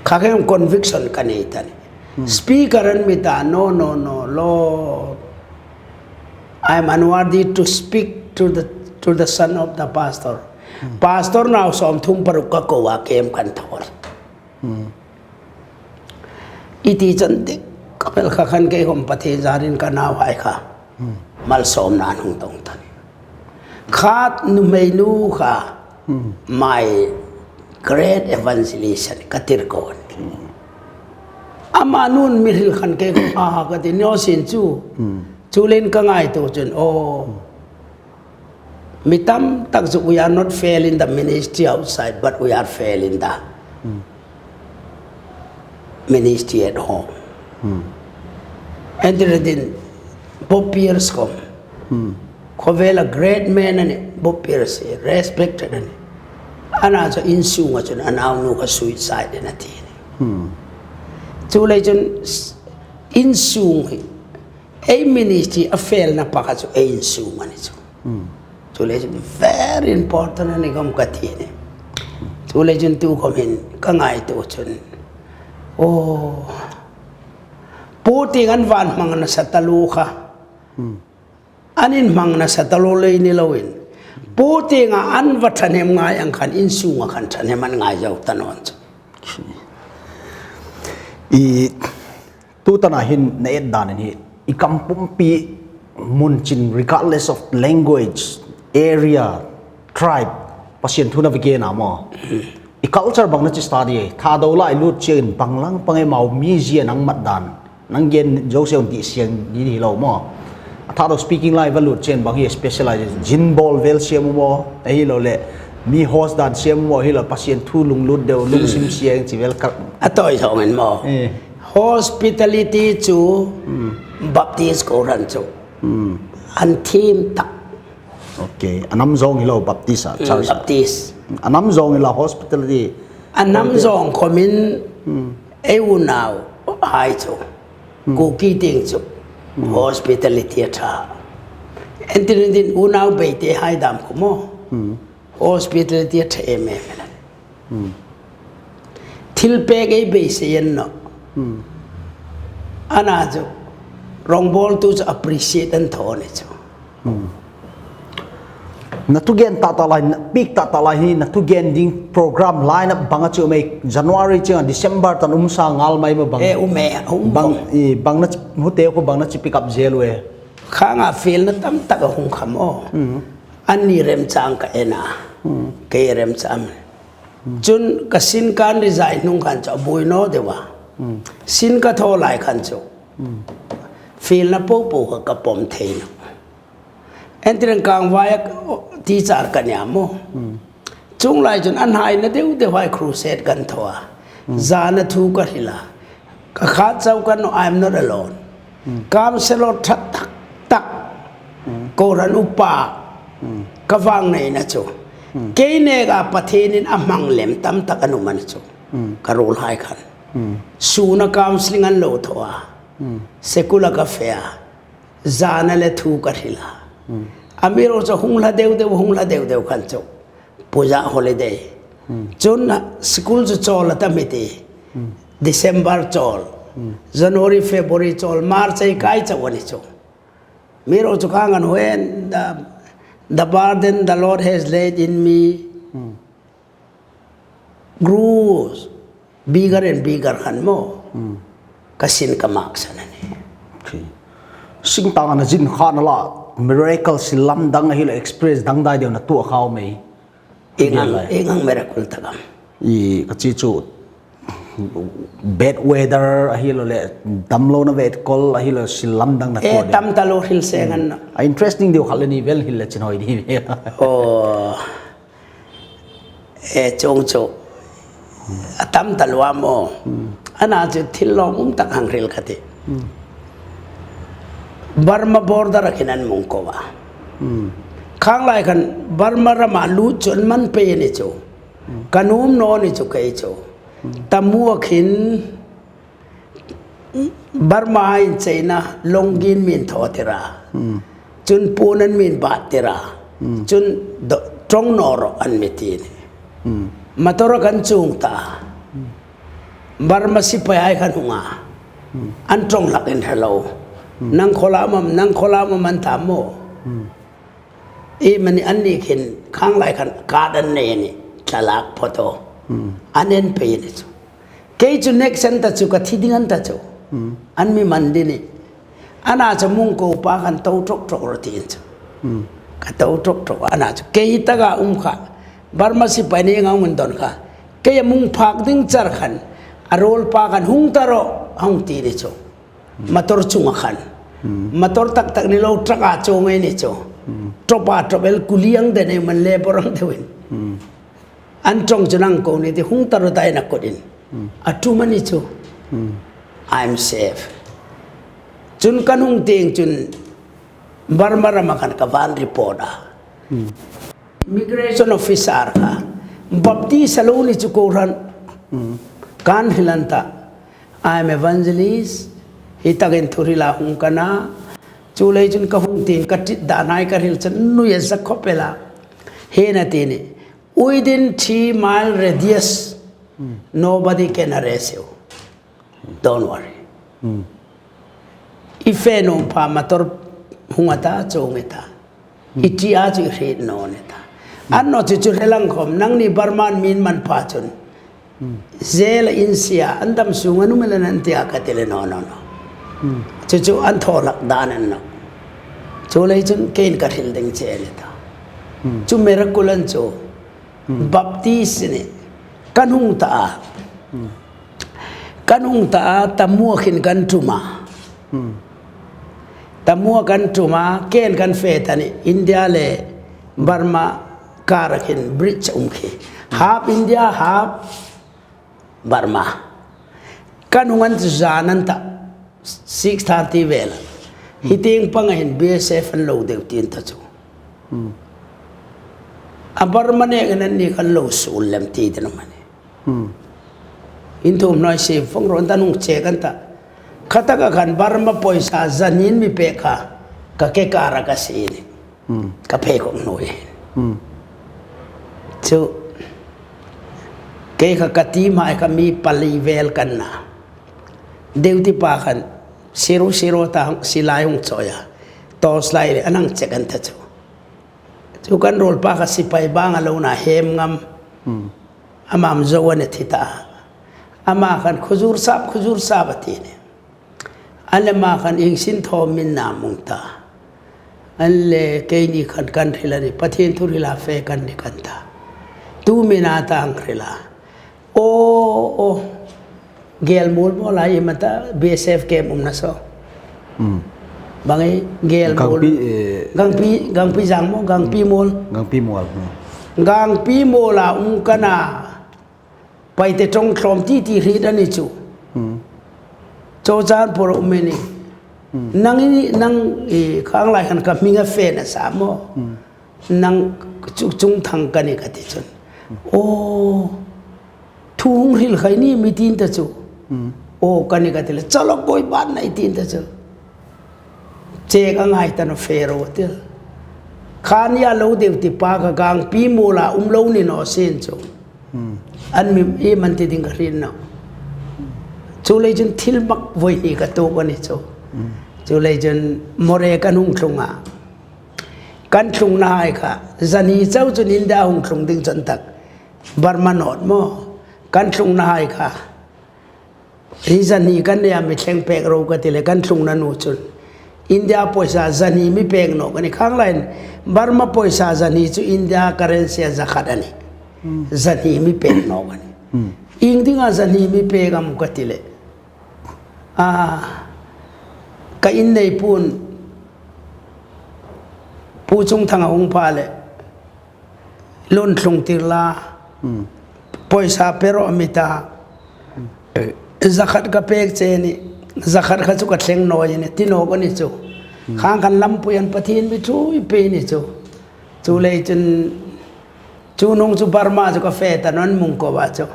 Kha kem conviction ka nei ta ni. Speaker an mi ta, no, no, no, Lord. I am unworthy to speak to the, to the son of the pastor. Pastor nau sawmthum paruk ka ko a kem kan thaw. I ti chan dik ka pel kha khan kei khom Pathien zarin ka nauhai kha. Malsawmna an hung tong ta ni. Khat nuhmei nu kha. My great evangelist ka tir ko. Ama nun mi hril khan kei khom a ka ti naw sin chu. Chu leiin ka ngaituo chun, oh. Mi tam tak chu, we are not fail in the ministry outside, but we are fail in the ministry at home. Entirely Bob Pierce khom. Khawvela great man a nih, Bob Pierce, respected a nih. Ana chu insung a chun a nau nu kha suicide a ti ni. Chu lei chun s-, insung hi. Ei ministry a fail na pakhat chu ei insung a ni chu. Chu lei chu very important a ni khom ka ti ni. Chu lei chun tu khom hin ka ngaituo chun. Oh. Pu Ting an va hmang nasa taluo kha. An inhmang nasa taluo lei ni loin. Pu Ting a an va ṭhahnem ngai ang khan insung a khan ṭhahnem an ngai zo ta naw chu. I Tu tana hin na et dan hi, i kam pumpi mun chin, regardless of language, area, tribe, Pasian thu na ve ke na maw. I culture bang na chi study, Thadou lai lut chieng bang lang pang e mau mi zia nang mat dan, nang gen zo se un ti siang ni hi lo maw. A Thadou speaking lai va lut chieng bang hi specialization, zin bawl vel siam maw, a hi lo le, mi host dan siam maw, hi lo Pasian thu lunglut deu, lungsim siang chi vel ka. A tawi zawng in maw. Eh. Hospitality chu Baptist kohran chu an thim tak. Okay. A nam zawng hi lo Baptist a, church a. Baptist. A nam zawng hi lo hospitality. A nam zawng khomin ei unau hai chu. Kuki tieng chu. Hospitality a ṭha. Entirely unau Beite hai dam khu maw. Hospitality a ṭha em em. Thil pek ei beisei an naw. Ana chu rongbawltu chu appreciate an thaw ni chu. Na thugen ta ta lai, na pik ta ta lai hi, na thugen ding program line up bang a chu mei January chieng December tan um sa ngal mai maw bang. E, um e, um bang. I, bang na chi, hute ko bang na chi pick up zel u e. Khang a field na tam tak a hung kham aw. An ni remchang ka en a. Kei remchang. Chun ka sin kan resign hnung khan chu a buoi naw deu a. Sin ka thaw lai khan chu. Field na po po kha ka pawm thei naw. Entireng kang vai a teacher ka ni a maw. Chuong lai chun an haina deu deu hai crusade kan thaw a. Zana thu ka hril a. Ka khat chau kan naw, I'm not alone. Counselor ṭha tak tak. Kohran upa. Ka vang neina chu. Kei neka Pathienin a hmang lem tam tak an um a ni chu. Ka ruolhai khan. Suna counseling an lo thaw a. School-a ka fe a. Zana le thu ka hril a. Amiruokchu hung hla deu deu, hung hla deu deu khan chu. Puja holiday. Chun school chu chawl a ta mi ti. December chawl. January, February chawl, March ei kai chau a ni chu. Amiruokchu khang an hung en da The burden the Lord has laid in me grows bigger and bigger khan maw. Ka sin ka maksan a nih. Okay. Singtang a na zin kha na la, miracle sil lam dang a hi la, experience dangdai deu na tuok khawm ei. Ieng ang, ieng ang miracle tak am? I ka chi chu bad weather a hi lo le, damlona vetkol a hi lo, sil lam dang na tuok deu. Tam ta lo hril seng an na. A interesting deu kha le ni vel hril le chin hoi di. Oh. E, chuong chu a tam ta lo maw. Ana chu thil lawmum tak hang hril ka tih. Burma border-a khin an mi hung ko a. Khang lai khan Burma rama lut chu an man pei a ni chu. Ka nuom naw ni chu kei chu. Tamu-a khin Burma-a incheina lawng gin mi thaw tir a. Chun puon an mi bat tir a. Chun do-, ṭawng naw rawh an mi ti a nih. Motor-a kan chuong ta. Burma sipai hai khan hung a. An ṭawng hlak inhre lo. Nang khaw la am, nang khaw la am an ta maw. Ei mani an ni khin khang lai khan card an nei a nih, thlalak photo. An en pei a ni chu. Kei chu next an ta chu, ka thi ding an ta chu. An mi man ding a nih. Ana chu mi hung ko pa khan to ṭawk ṭawk rawh ti a ni chu. Ka to ṭawk ṭawk, ana chu kei taka um kha. Burma sipai ni nga hung dawn kha. Kei a mi hung phak ding char khan a ruol pa khan hung ta rawh hung ti a ni chu. Motor chunga khan. Motor tak tak ni lo, truck-a chuong ei ni chu. Ṭawpa ṭawp el, kuli ang deu nei man le bor ang deuin. An ṭawng chu nang ko ni ti, hung ta rawh ti a na kut in. A ṭum a ni chu. I'm safe. Chun kan hung tieng chun Burma rama khan ka va report a. Immigration officer kha, Baptist a lo ni chu kohran. Kan hril an ta. I'm evangelist. Hi takin thuhrila hung ka na. Chuleiin chun ka hung tieng ka ṭi dan hai ka hril chun nuia za khop el a. Hi a na ti a nih. Within three mile radius, nobody can arrest you. Don't worry. I fe nuom pha motor hung a ta, chuong i ta. I ṭi a chu i hriet naw nih ta. An naw chu chu hre lang khawm, nangni Burma-in mi man pha chun. Jail-a insia, an dam sunga um el an ti a ka ti le, no, no, no. Chu chu an thaw hlak dan a ni naw. Chuleiin chun keiin ka hril ding che a ni ta. Chu miracle a ni chu. Baptist ni kan hung ta a. Kan hung ta a, Tamu-a khin kan ṭum a. Tamu-a kan ṭum a, keiin kan fe ta a nih, India le Burma kara khin bridge um khi. Half India, half Burma. Kan hung an chu zan an ta, six thirty vel. Hi tieng panga hin B S F an lo deu ti an ta chu. A Burma nekin anni khan lo suol lem ti ding a ni. Inthum noi si fong ron ta, hung check an ta. Khataka khan Burma poisa zanin mi pek kha, ka ke kara ka sie a nih. Ka phei khawm nuoi. Chu kei kha ka team hai kha mi pali vel kan na. Duty pa khan zero zero ta hung, silai hung choi a. Torch light le an hang check an ta chu. Chu kan ruol pa kha sipai bang a lo na, Hemngam. Ama am zo a ni thi ta. Ama khan khuzur sap, khuzur sap a ti a nih. An le ama khan ieng sin thaw am in na hung ta. An le keini khan kan hril a nih, Pathien thuhrila fe kan nih kan ta. Tu mi na ta hang hril a. O, o. Gelmuol maw lai i ma ta, B S F camp umna saw. Bang ei, Gelmuol. Gangpi, eh, Gangpi, Gangpi Zang maw, Gangpi Muol. Gangpi Muol. Gangpi Muola um ka na. Paite ṭawng tlawm ti ti hriet a ni chu. Churachandpur-a um a nih. Nang i, nang i, khang lai khan ka hming a fe nasa maw. Nang chu, Chungthang ka nih ka ti chun. O, thu hung hril khai ni mi tin ta chu. O, ka nih ka ti le, chalo koi ban nai tin ta chu. Check a ngai ta naw, fe ro ti. Khan ya lo deu ti pa kha Gangpi Muola um lo ni naw sien chu. An mi i man ti ding ka hriet naw. Chuleiin chun thil mak voi hi ka tuok a ni chu. Chuleiin chun Moreh kan hung tlung a. Kan tlungna hai kha, zani chau chun India hung tlung ding chun tak. Burma nawt maw. Kan tlungna hai kha. Hi zani kan nei a mi thleng pek ro ka ti le kan tlungna nu chun. India poisa zani mi pek naw ka ni khang lain. Burma poisa zani chu India currency a zakhat a ni. Zani mi pek naw ka ni. Ieng dinga zani mi pek am ka ti le. A, ka in nei pun, Pu Chungthanga hung pha le, lun tlung tir la, poisa pe ro mi ta, zakhat ka pek che ni, zakhat kha chu ka thleng naw ni, ti naw ka ni chu. Khang khan lampui an Pathien mi ṭhuoi pe ni chu. Chu lei chun, chu nung chu Burma chu ka fe ta naw mung ko wa chu.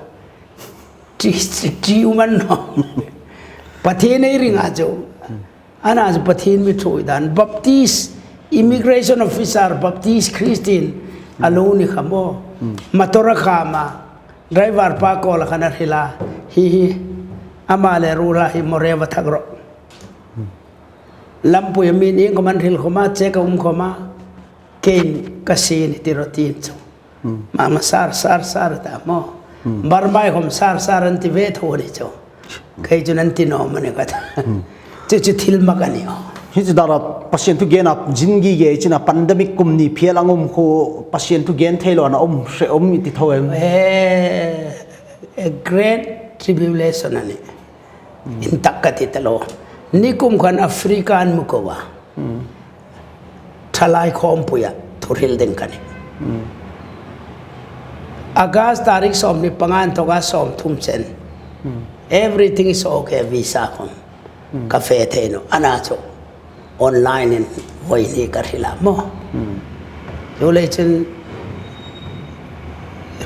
Ti, ti, ti u man naw. Pathien ei ring a chu. Ana chu Pathien mi ṭhuoi dan. Baptist, immigration officer, Baptist Christian. A lo ni kha maw. Motor a kham a. Driver pa ko la khan a hril a. Hi hi. Ama le ruol hi Moreh va thak ro. Lampui mi ni ko man hril khom a, che ka um khom a. Kein ka sin ti ro tin chu. Mama sar, sar, sar ta maw. Burma khom sar, sar an ti ve tho ni chu. Kei chu nan ti naw mani ka ta. Chu chu thil mak a ni aw. Hi chu dara Pathien thu gen a zin gi ge china pandemic kum ni phial ang um khu Pathien thu gen thei lo na um hre um i ti tho em. Eh, a great tribulation a ni. In tak ka ti ta lo. Ni kum khan Africa an mu ko wa. Thalai khawmpuia thu hril ding ka ni. August tarik sawmhni panga inthoka sawmthum chen. Everything is okay, visa khom. Ka fe thei naw. Ana chu online in voi ni ka hril a maw. Chu lei chun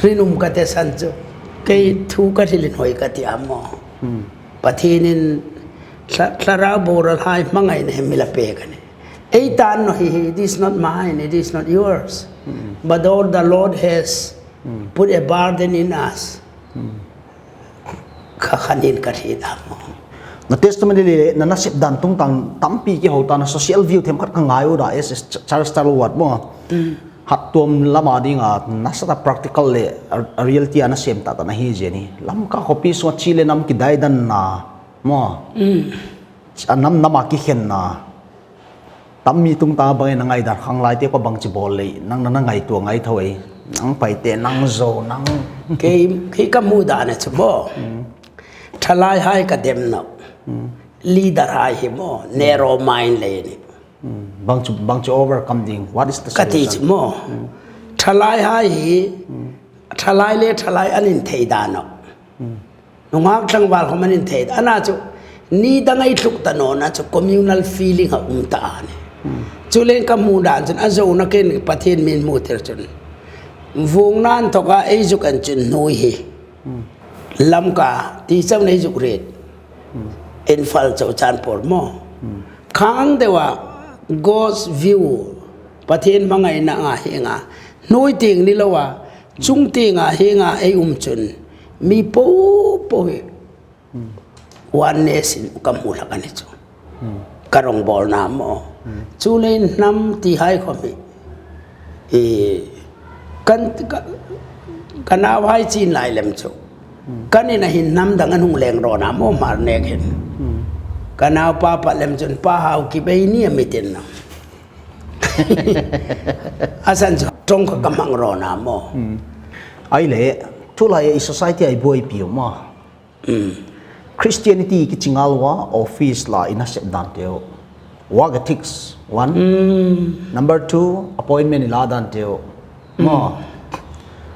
rinum ka ti san chu. Kei thu ka hril in hoi ka ti a maw. Pathienin thla-, thlarau boral hai hmangaina hi mi la pek a ni. Ei tan naw hi hi, it is not mine, it is not yours. But all the Lord has put a burden in us. Kha khan in ka hriet a maw. Na testimony le na nasep dan tung tang tampi ki ho ta na social view them khat ka ngai u da es es ch-, Charles Charles Ward maw. Hat tuom lama dinga nasa ta practical le a, a reality a na sem ta ta na hi je ni. Lamka khawpi sunga chi le nam ki dai dan na maw. A nam nama ki khen na. Tam mi tung ta bang e na ngaidar khang lai te ko bang chi bol le. Nang na, na ngaituo ngai tho e. Nang Paite, nang Zo, nang. Kei, kei ka hmu dan a chu maw. Thalai hai ka dem naw. Leader hai hi maw. Narrow mind le ni. Bang chu, bang chu overcome ding. What is the solution? Ka ti chu maw. Thalai hai hi, thalai le thalai an inthei dan naw. Nunghak tlangval khom an inthei dan. Ana chu, ni dang ei tluk ta naw na chu communal feeling a um ta a ni. Chu leng ka hmu dan chun, a Zona kein Pathien min hmu tir chun. Vung nan thoka ei zuk an chun hnuoi hi. Lamka, ti chau nei zuk rit. Imphal chau chan por maw. Khang dewa God's view, Pathien hmangaina nga hi nga. Hnuoi tieng ni lo a, chung tienga hi nga ei um chun. Mi po po hi. Oneness in ka hmu hlak a ni chu. Ka rongbawlna maw. Chu leiin hnam ti hai khom hi. I, kan, ka, ka nauhai chin lai lem chu. Kan ina hin hnam dang an hung leng rawn a maw Hmar nek hin. Ka naupa pa lem chun Pa Haokip ei ni a mi tin na. A san chu ṭawng kha ka hmang rawn a maw. Ai le, thu lai i society ai buoipi u maw. Christianity ki chi ngal wa, office la i nasep dan te u. Work ethics, one. Number two, appointment i la dan te u. Maw.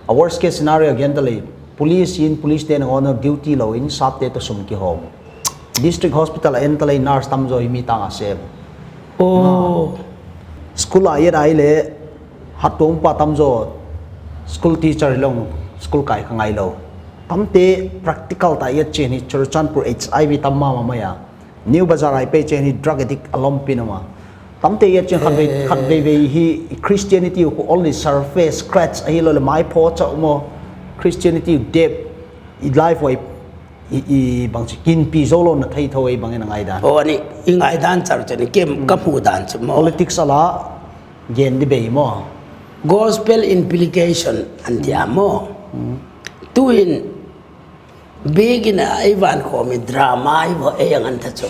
A worst case scenario gen ta le, police in, police te na honor duty lo in, sap te to sum ki hawm. District hospital a en ta le, nurse tam zo i mi tang a sem. Oh. School a yet ai le, hat tuom pa tam zo, school teacher long, school kai ka ngai lo. Tam te practical ta yet chen hi Churachandpur H I V tam ma ma ya. New Bazar ai pe chen hi drug addict a lawm pin a ma. Tam te yet chen khat vei, khat vei vei hi Christianity ku only surface scratch a hi lo le mai pho cha maw. Christianity depth i life wai I, i bang chu kin pi zo lo na thei tho ei bang e na ngai dan. O, a ni, i ngai dan char chu ni kem ka hmu dan chu maw. Politics a la, Gen di bei maw. Gospel implication an ti a maw. Tuin biekin a ei van khawm hi drama ei va ei ang an ta chu.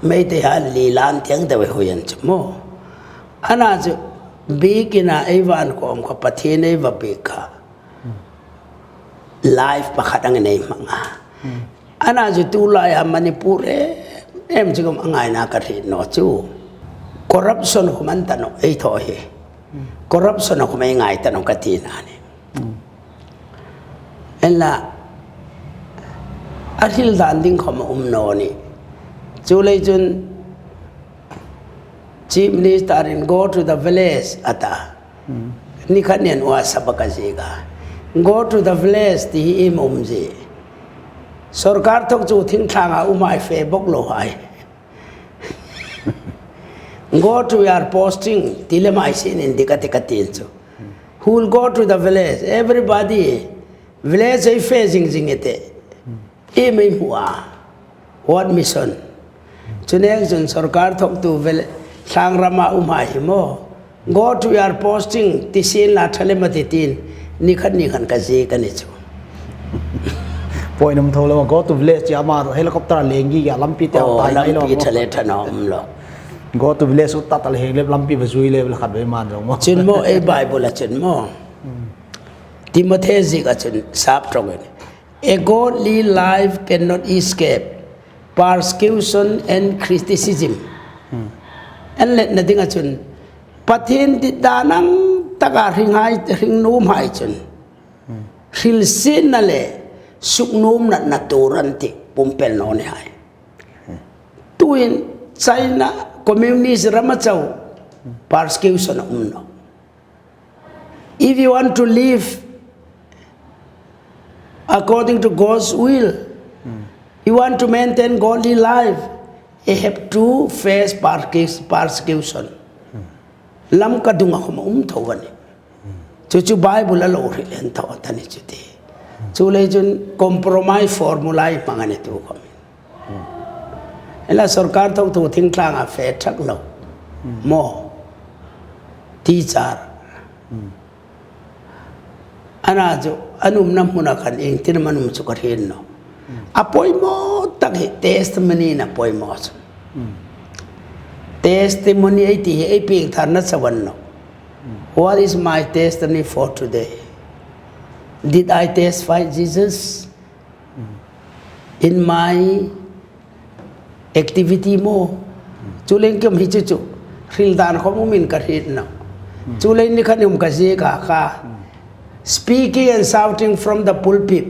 Meitei han lilan tiang deu ei hui an chu maw. Ana chu biekin a ei van khawm kha Pathien ei va biek kha. Life pakhat angin ei hmang a. Ana chu tu laia Manipur em em chu khawm a ngaina ka hriet naw chu. Corruption khawm an ta naw ei thaw hi. Corruption khawm ei ngai ta naw ka tina ni. Enla a hril dan ding khawm a um naw ni. Chuleiin chun Chief Minister in go to the village a ta. Ni khat nen ua sapa ka ziek a. Go to the village ti hi iem um zie. Sorkar thawktu thingthlanga um hai fe bok lo hai. Go to your posting ti le mai sin in dik a ti ka tin chu. Who will go to the village? Everybody. Village ei fe zing zing ei tih. Iem ei hmu a. What mission? Chu nek chun sorkar thawktu village thlangrama um hai hi maw. Go to your posting ti sin la tha le ma ti tin. Ni khat ni khan ka ziek a ni chu. Point um tho lo, go to village ti ama helicopter leng gi ga lampi te. Oh, tai nai lo lampi maw. Tha le tha naw um lo. Go to village u ta ta le heng le lampi va zui le khat ve man lo maw. Chun maw ei Bible a chun maw. Timothy ziek a chun sap tawngin. A godly life cannot escape persecution and criticism. An letna dinga chun Pathien dit dan ang taka hring hai, hring nuom hai chun. Hrilsietna le suknuomna na tuor an tih pumpel naw ni hai. Tuin China communist rama chau persecution a um naw. If you want to live according to God's will, you want to maintain godly life, you have to face persecu-, persecution. Lamka dunga khawm um tho a ni. Chu chu Bible a lo hril en tho ta ni chu ti. Chuleiin chun compromise formula ei hmang a ni tu khawm. Ela sorkar thawktu thingthlanga fe thak lo. Maw. Teacher. Ana chu an umna hmuna khan ieng tin am an um chu ka hriet naw. A poimaw tak hi testimony-in a poimaw chu. Testimony ei ti hi ei piengtharna chau a ni naw. What is my testimony for today? Did I testify Jesus in my activity maw? Chuleiin khawm hi chu chu hril dan khawm umin ka hriet naw. Chuleiin ni khat ni um ka ziek a kha. Speaking and shouting from the pulpit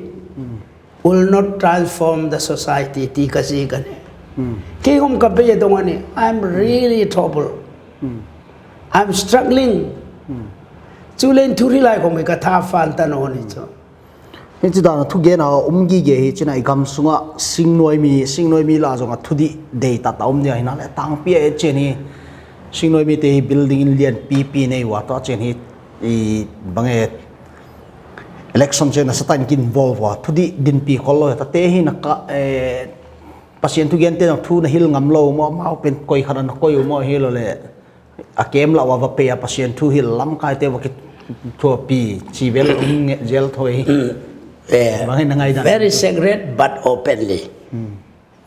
will not transform the society ti ka ziek a nih. Kei khawm ka beidong a nih. I'm really trouble. I'm struggling. Chuleiin thuhril hai khawm hi ka tha fan ta naw ni chu. Hi chu dan a thu gen a um gige hi china i gam sunga singnuoi mi, singnuoi mi la zonga thudih dei ta ta um dia hi na le tangpi a chen hi. Singnuoi mi te hi building in lian pi pi nei wa ta chen hi i bang e election chen a satan kin bol wa thudih din pi kol lo ta te hi na ka, eh, Pasian thu gen te thu na hil ngam lo maw, mau pen koi khan na koi u maw hi lo le. A kem la wa va pe a Pasian thu hi lam kai te wa ki thu pi chi vel um nge zel thoi. Eh, bang hin ngai dan. Very secret but openly.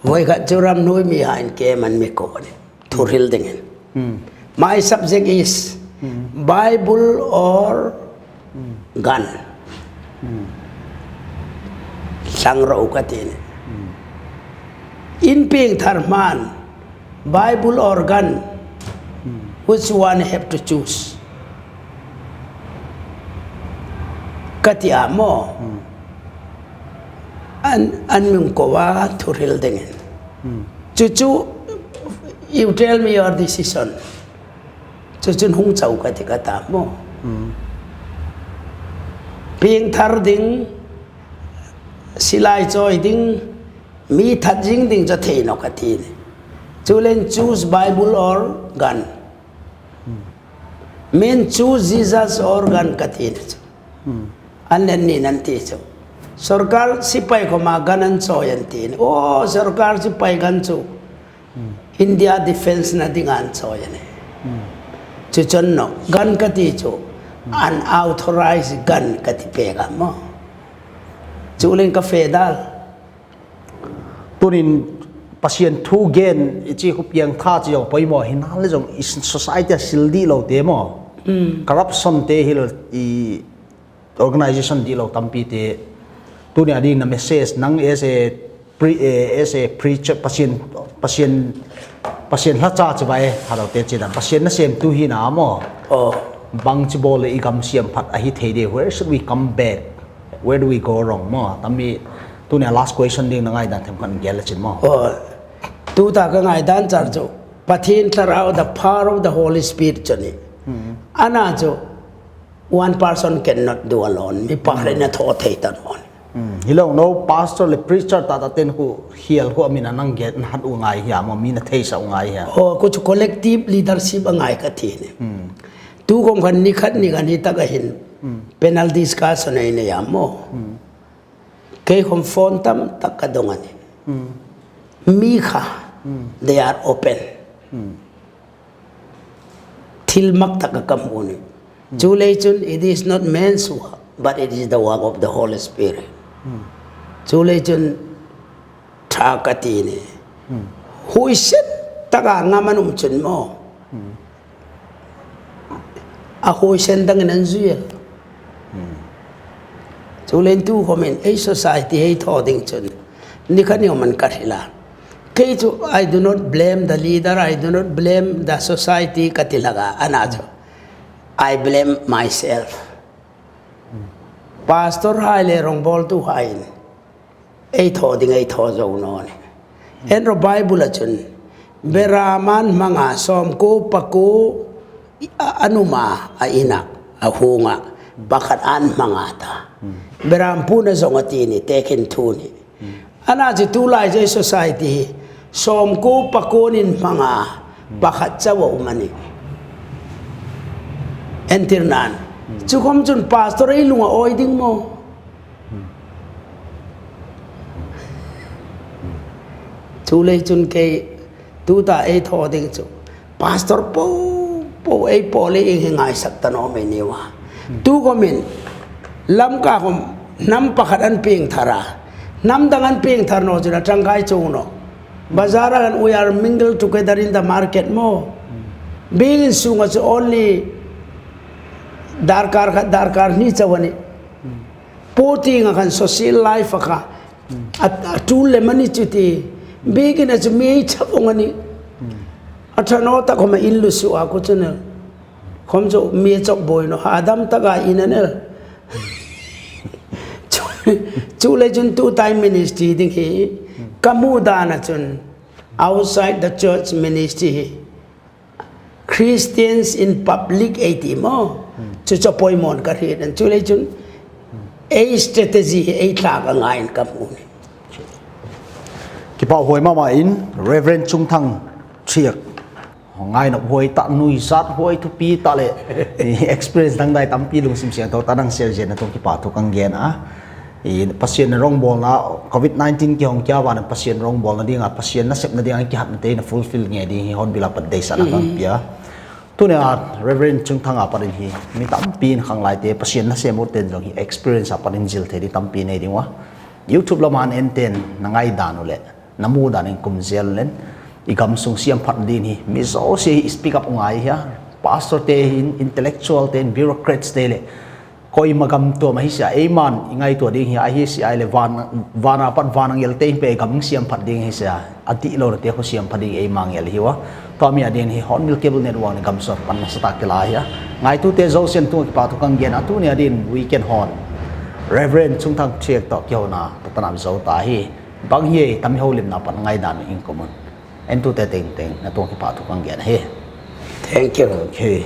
Voi khat chu ram nuoi mi hain kem an mi ko ni. Thuhril dingin. My subject is Bible or gun. Sang ro ka ti ni. In piengthar hman, Bible or gun, which one have to choose? Ka ti a maw. An, an mi ko a thuhril dingin. Chu chu, you tell me your decision. Chu chun hung chau ka ti ka ta maw. Piengthar ding, silai chawi ding, mi that zing ding chu thei naw ka ti ni. Chuleiin choose Bible or gun. Min choose Jesus or gun ka ti ni chu. An len ni nan ti chu. Sorkar sipai khawma gun an chawi an ti ni. Oh, sorkar sipai gun chu. India defense na ding an chawi a nih. Chu chun naw, gan ka ti chu, unauthorized gan ka ti pek a maw. Chu leng ka fe dal. Tunin Pasian thu gen i chi khu pieng tha chi zong poimaw hi, nang le zong i society a sil di lo te maw. Corruption te hi lo i organization di lo tampi te. Tunia ding na message nang as a pre-, eh, as a preacher, Pasian, Pasian, Pasian hla cha chi vai, halo te chi dan. Pasian na sem tu hi na maw. Oh. Bang chi bol le i gam siam phat a hi thei de. Where should we come back? Where do we go wrong maw? Tami tunia last question ding na ngai dan them kan gel chin maw. Oh. Tuta ka ngai dan char chu. Pathian Thlarau, the power of the Holy Spirit chu ni. Ana chu one person cannot do alone. Mi pakhat in a thaw thei ta naw ni. Hi lo no pastor le preacher ta ta ten khu hial khu a min a nang get na hat u ngai hia maw, mi na thei sa u ngai hia. Ho, khu chu collective leadership a ngai ka ti ni. Tu khom khan ni khat ni khan hi tak a hin panel discussion ei nei a maw. Kei khom phone tam tak ka dong a ni. Mi kha, they are open. Thil mak tak a ka hmu ni. Chu lei chun, it is not man's work, but it is the work of the Holy Spirit. Chu lei chun, tha ka ti ni. Huoisen taka ngam an um chun maw. A huoisen dangin an zui el. Chu lei tu khomin ei society hei thaw ding chun ni kha ni awm an ka hril a. Kei chu, I do not blame the leader, I do not blame the society ka ti hlak a, ana chu. I blame myself. Pastor hai le rongbawltu hai in ei thaw ding ei thaw zo naw ni. En ro Bible a chun, beram an hmang a, sawmkuo pakuo a, an um a, a ina, a hunga, pakhat an hmang a ta. Beram puon a zong a ti ni, tekhin thu ni. Ana chu tulai chu ei society hi, sawmkuo pakuo in hmang a, pakhat chau a um a ni. Entir nan. Chu khom chun pastor ei lung a awi ding maw. Chu lei chun kei tuta ei thaw ding chu. Pastor po, po, ei po le ing hi ngaisak ta naw mei ni wa. Tu khomin, Lamka khom, hnam pakhat an pieng thar a. Hnam dang an pieng thar naw chun a tangkai chung naw. Bazar a khan we are mingled together in the market maw. Biek in sunga chu only darkar khat, darkar hni chau a ni. Puotieng a khan social life a kha. A, a tul lem a ni chu ti. Biek ina chu mi ei chap awng a ni. A tha naw tak khom a in lu su a khu chu na. Khom chu mi chok boi naw. Ha dam taka in a ni. Chu, chu lei chun tu tai ministry ding hi. Ka hmu dan a chun. Outside the church ministry hi. Christians in public ei ti maw. Chu chu poimaw ka hriet a ni. Chu lei chun ei strategy hi ei thlak a ngaiin ka hmu ni. Kipak huoi mama in Reverend Chungthang Thiek. Ngai nawk huoi ta, nuizat huoi, thupi ta le experience dang dai tampi lungsim siangthou ta nang share zena tung kipak thu kan gen a. I Pasian rongbawlna, covid nineteen ki hong kia vana Pasian rongbawlna dinga, Pasian nasepna dinga ki hatna te na fulfill nge ding hi hon bila pat deisakna kan pia. Tunia Reverend Chungthang a parin hi mi tampi in khang lai te Pasian nasem ut ten zong hi experience a parin zil thei di tampi nei ding wa. YouTube lama an en ten na ngaidan u le na hmu dan in kum zel len. I gam sung siam phat ding hi mi zosia hi speak up ngai hia. Pastor te hin, intellectual te hin, bureaucrats te le. Koima gam tuam a hi sia, ei man i ngaituo ding hi a hi sia, ei le van, vana pat van angel te in pe gam siam phat ding hi sia. A ti lo na te khu siam phat ding ei ma ngel hi wa. Tua mi a ding hi Hornbill Cable Network ni gam sung pan na sa tak ki la hi a. Ngaitute zosia'n tung kipak thu kan gen a, tunia ding weekend hon. Reverend Chungthang Thiek tawh ki hona, ta ta nam zo ta hi. Bang hi ei tam ho lim na pan ngaidan in kumun. Entute teng teng na tung kipak thu kan gen hi. Thank you. Okay.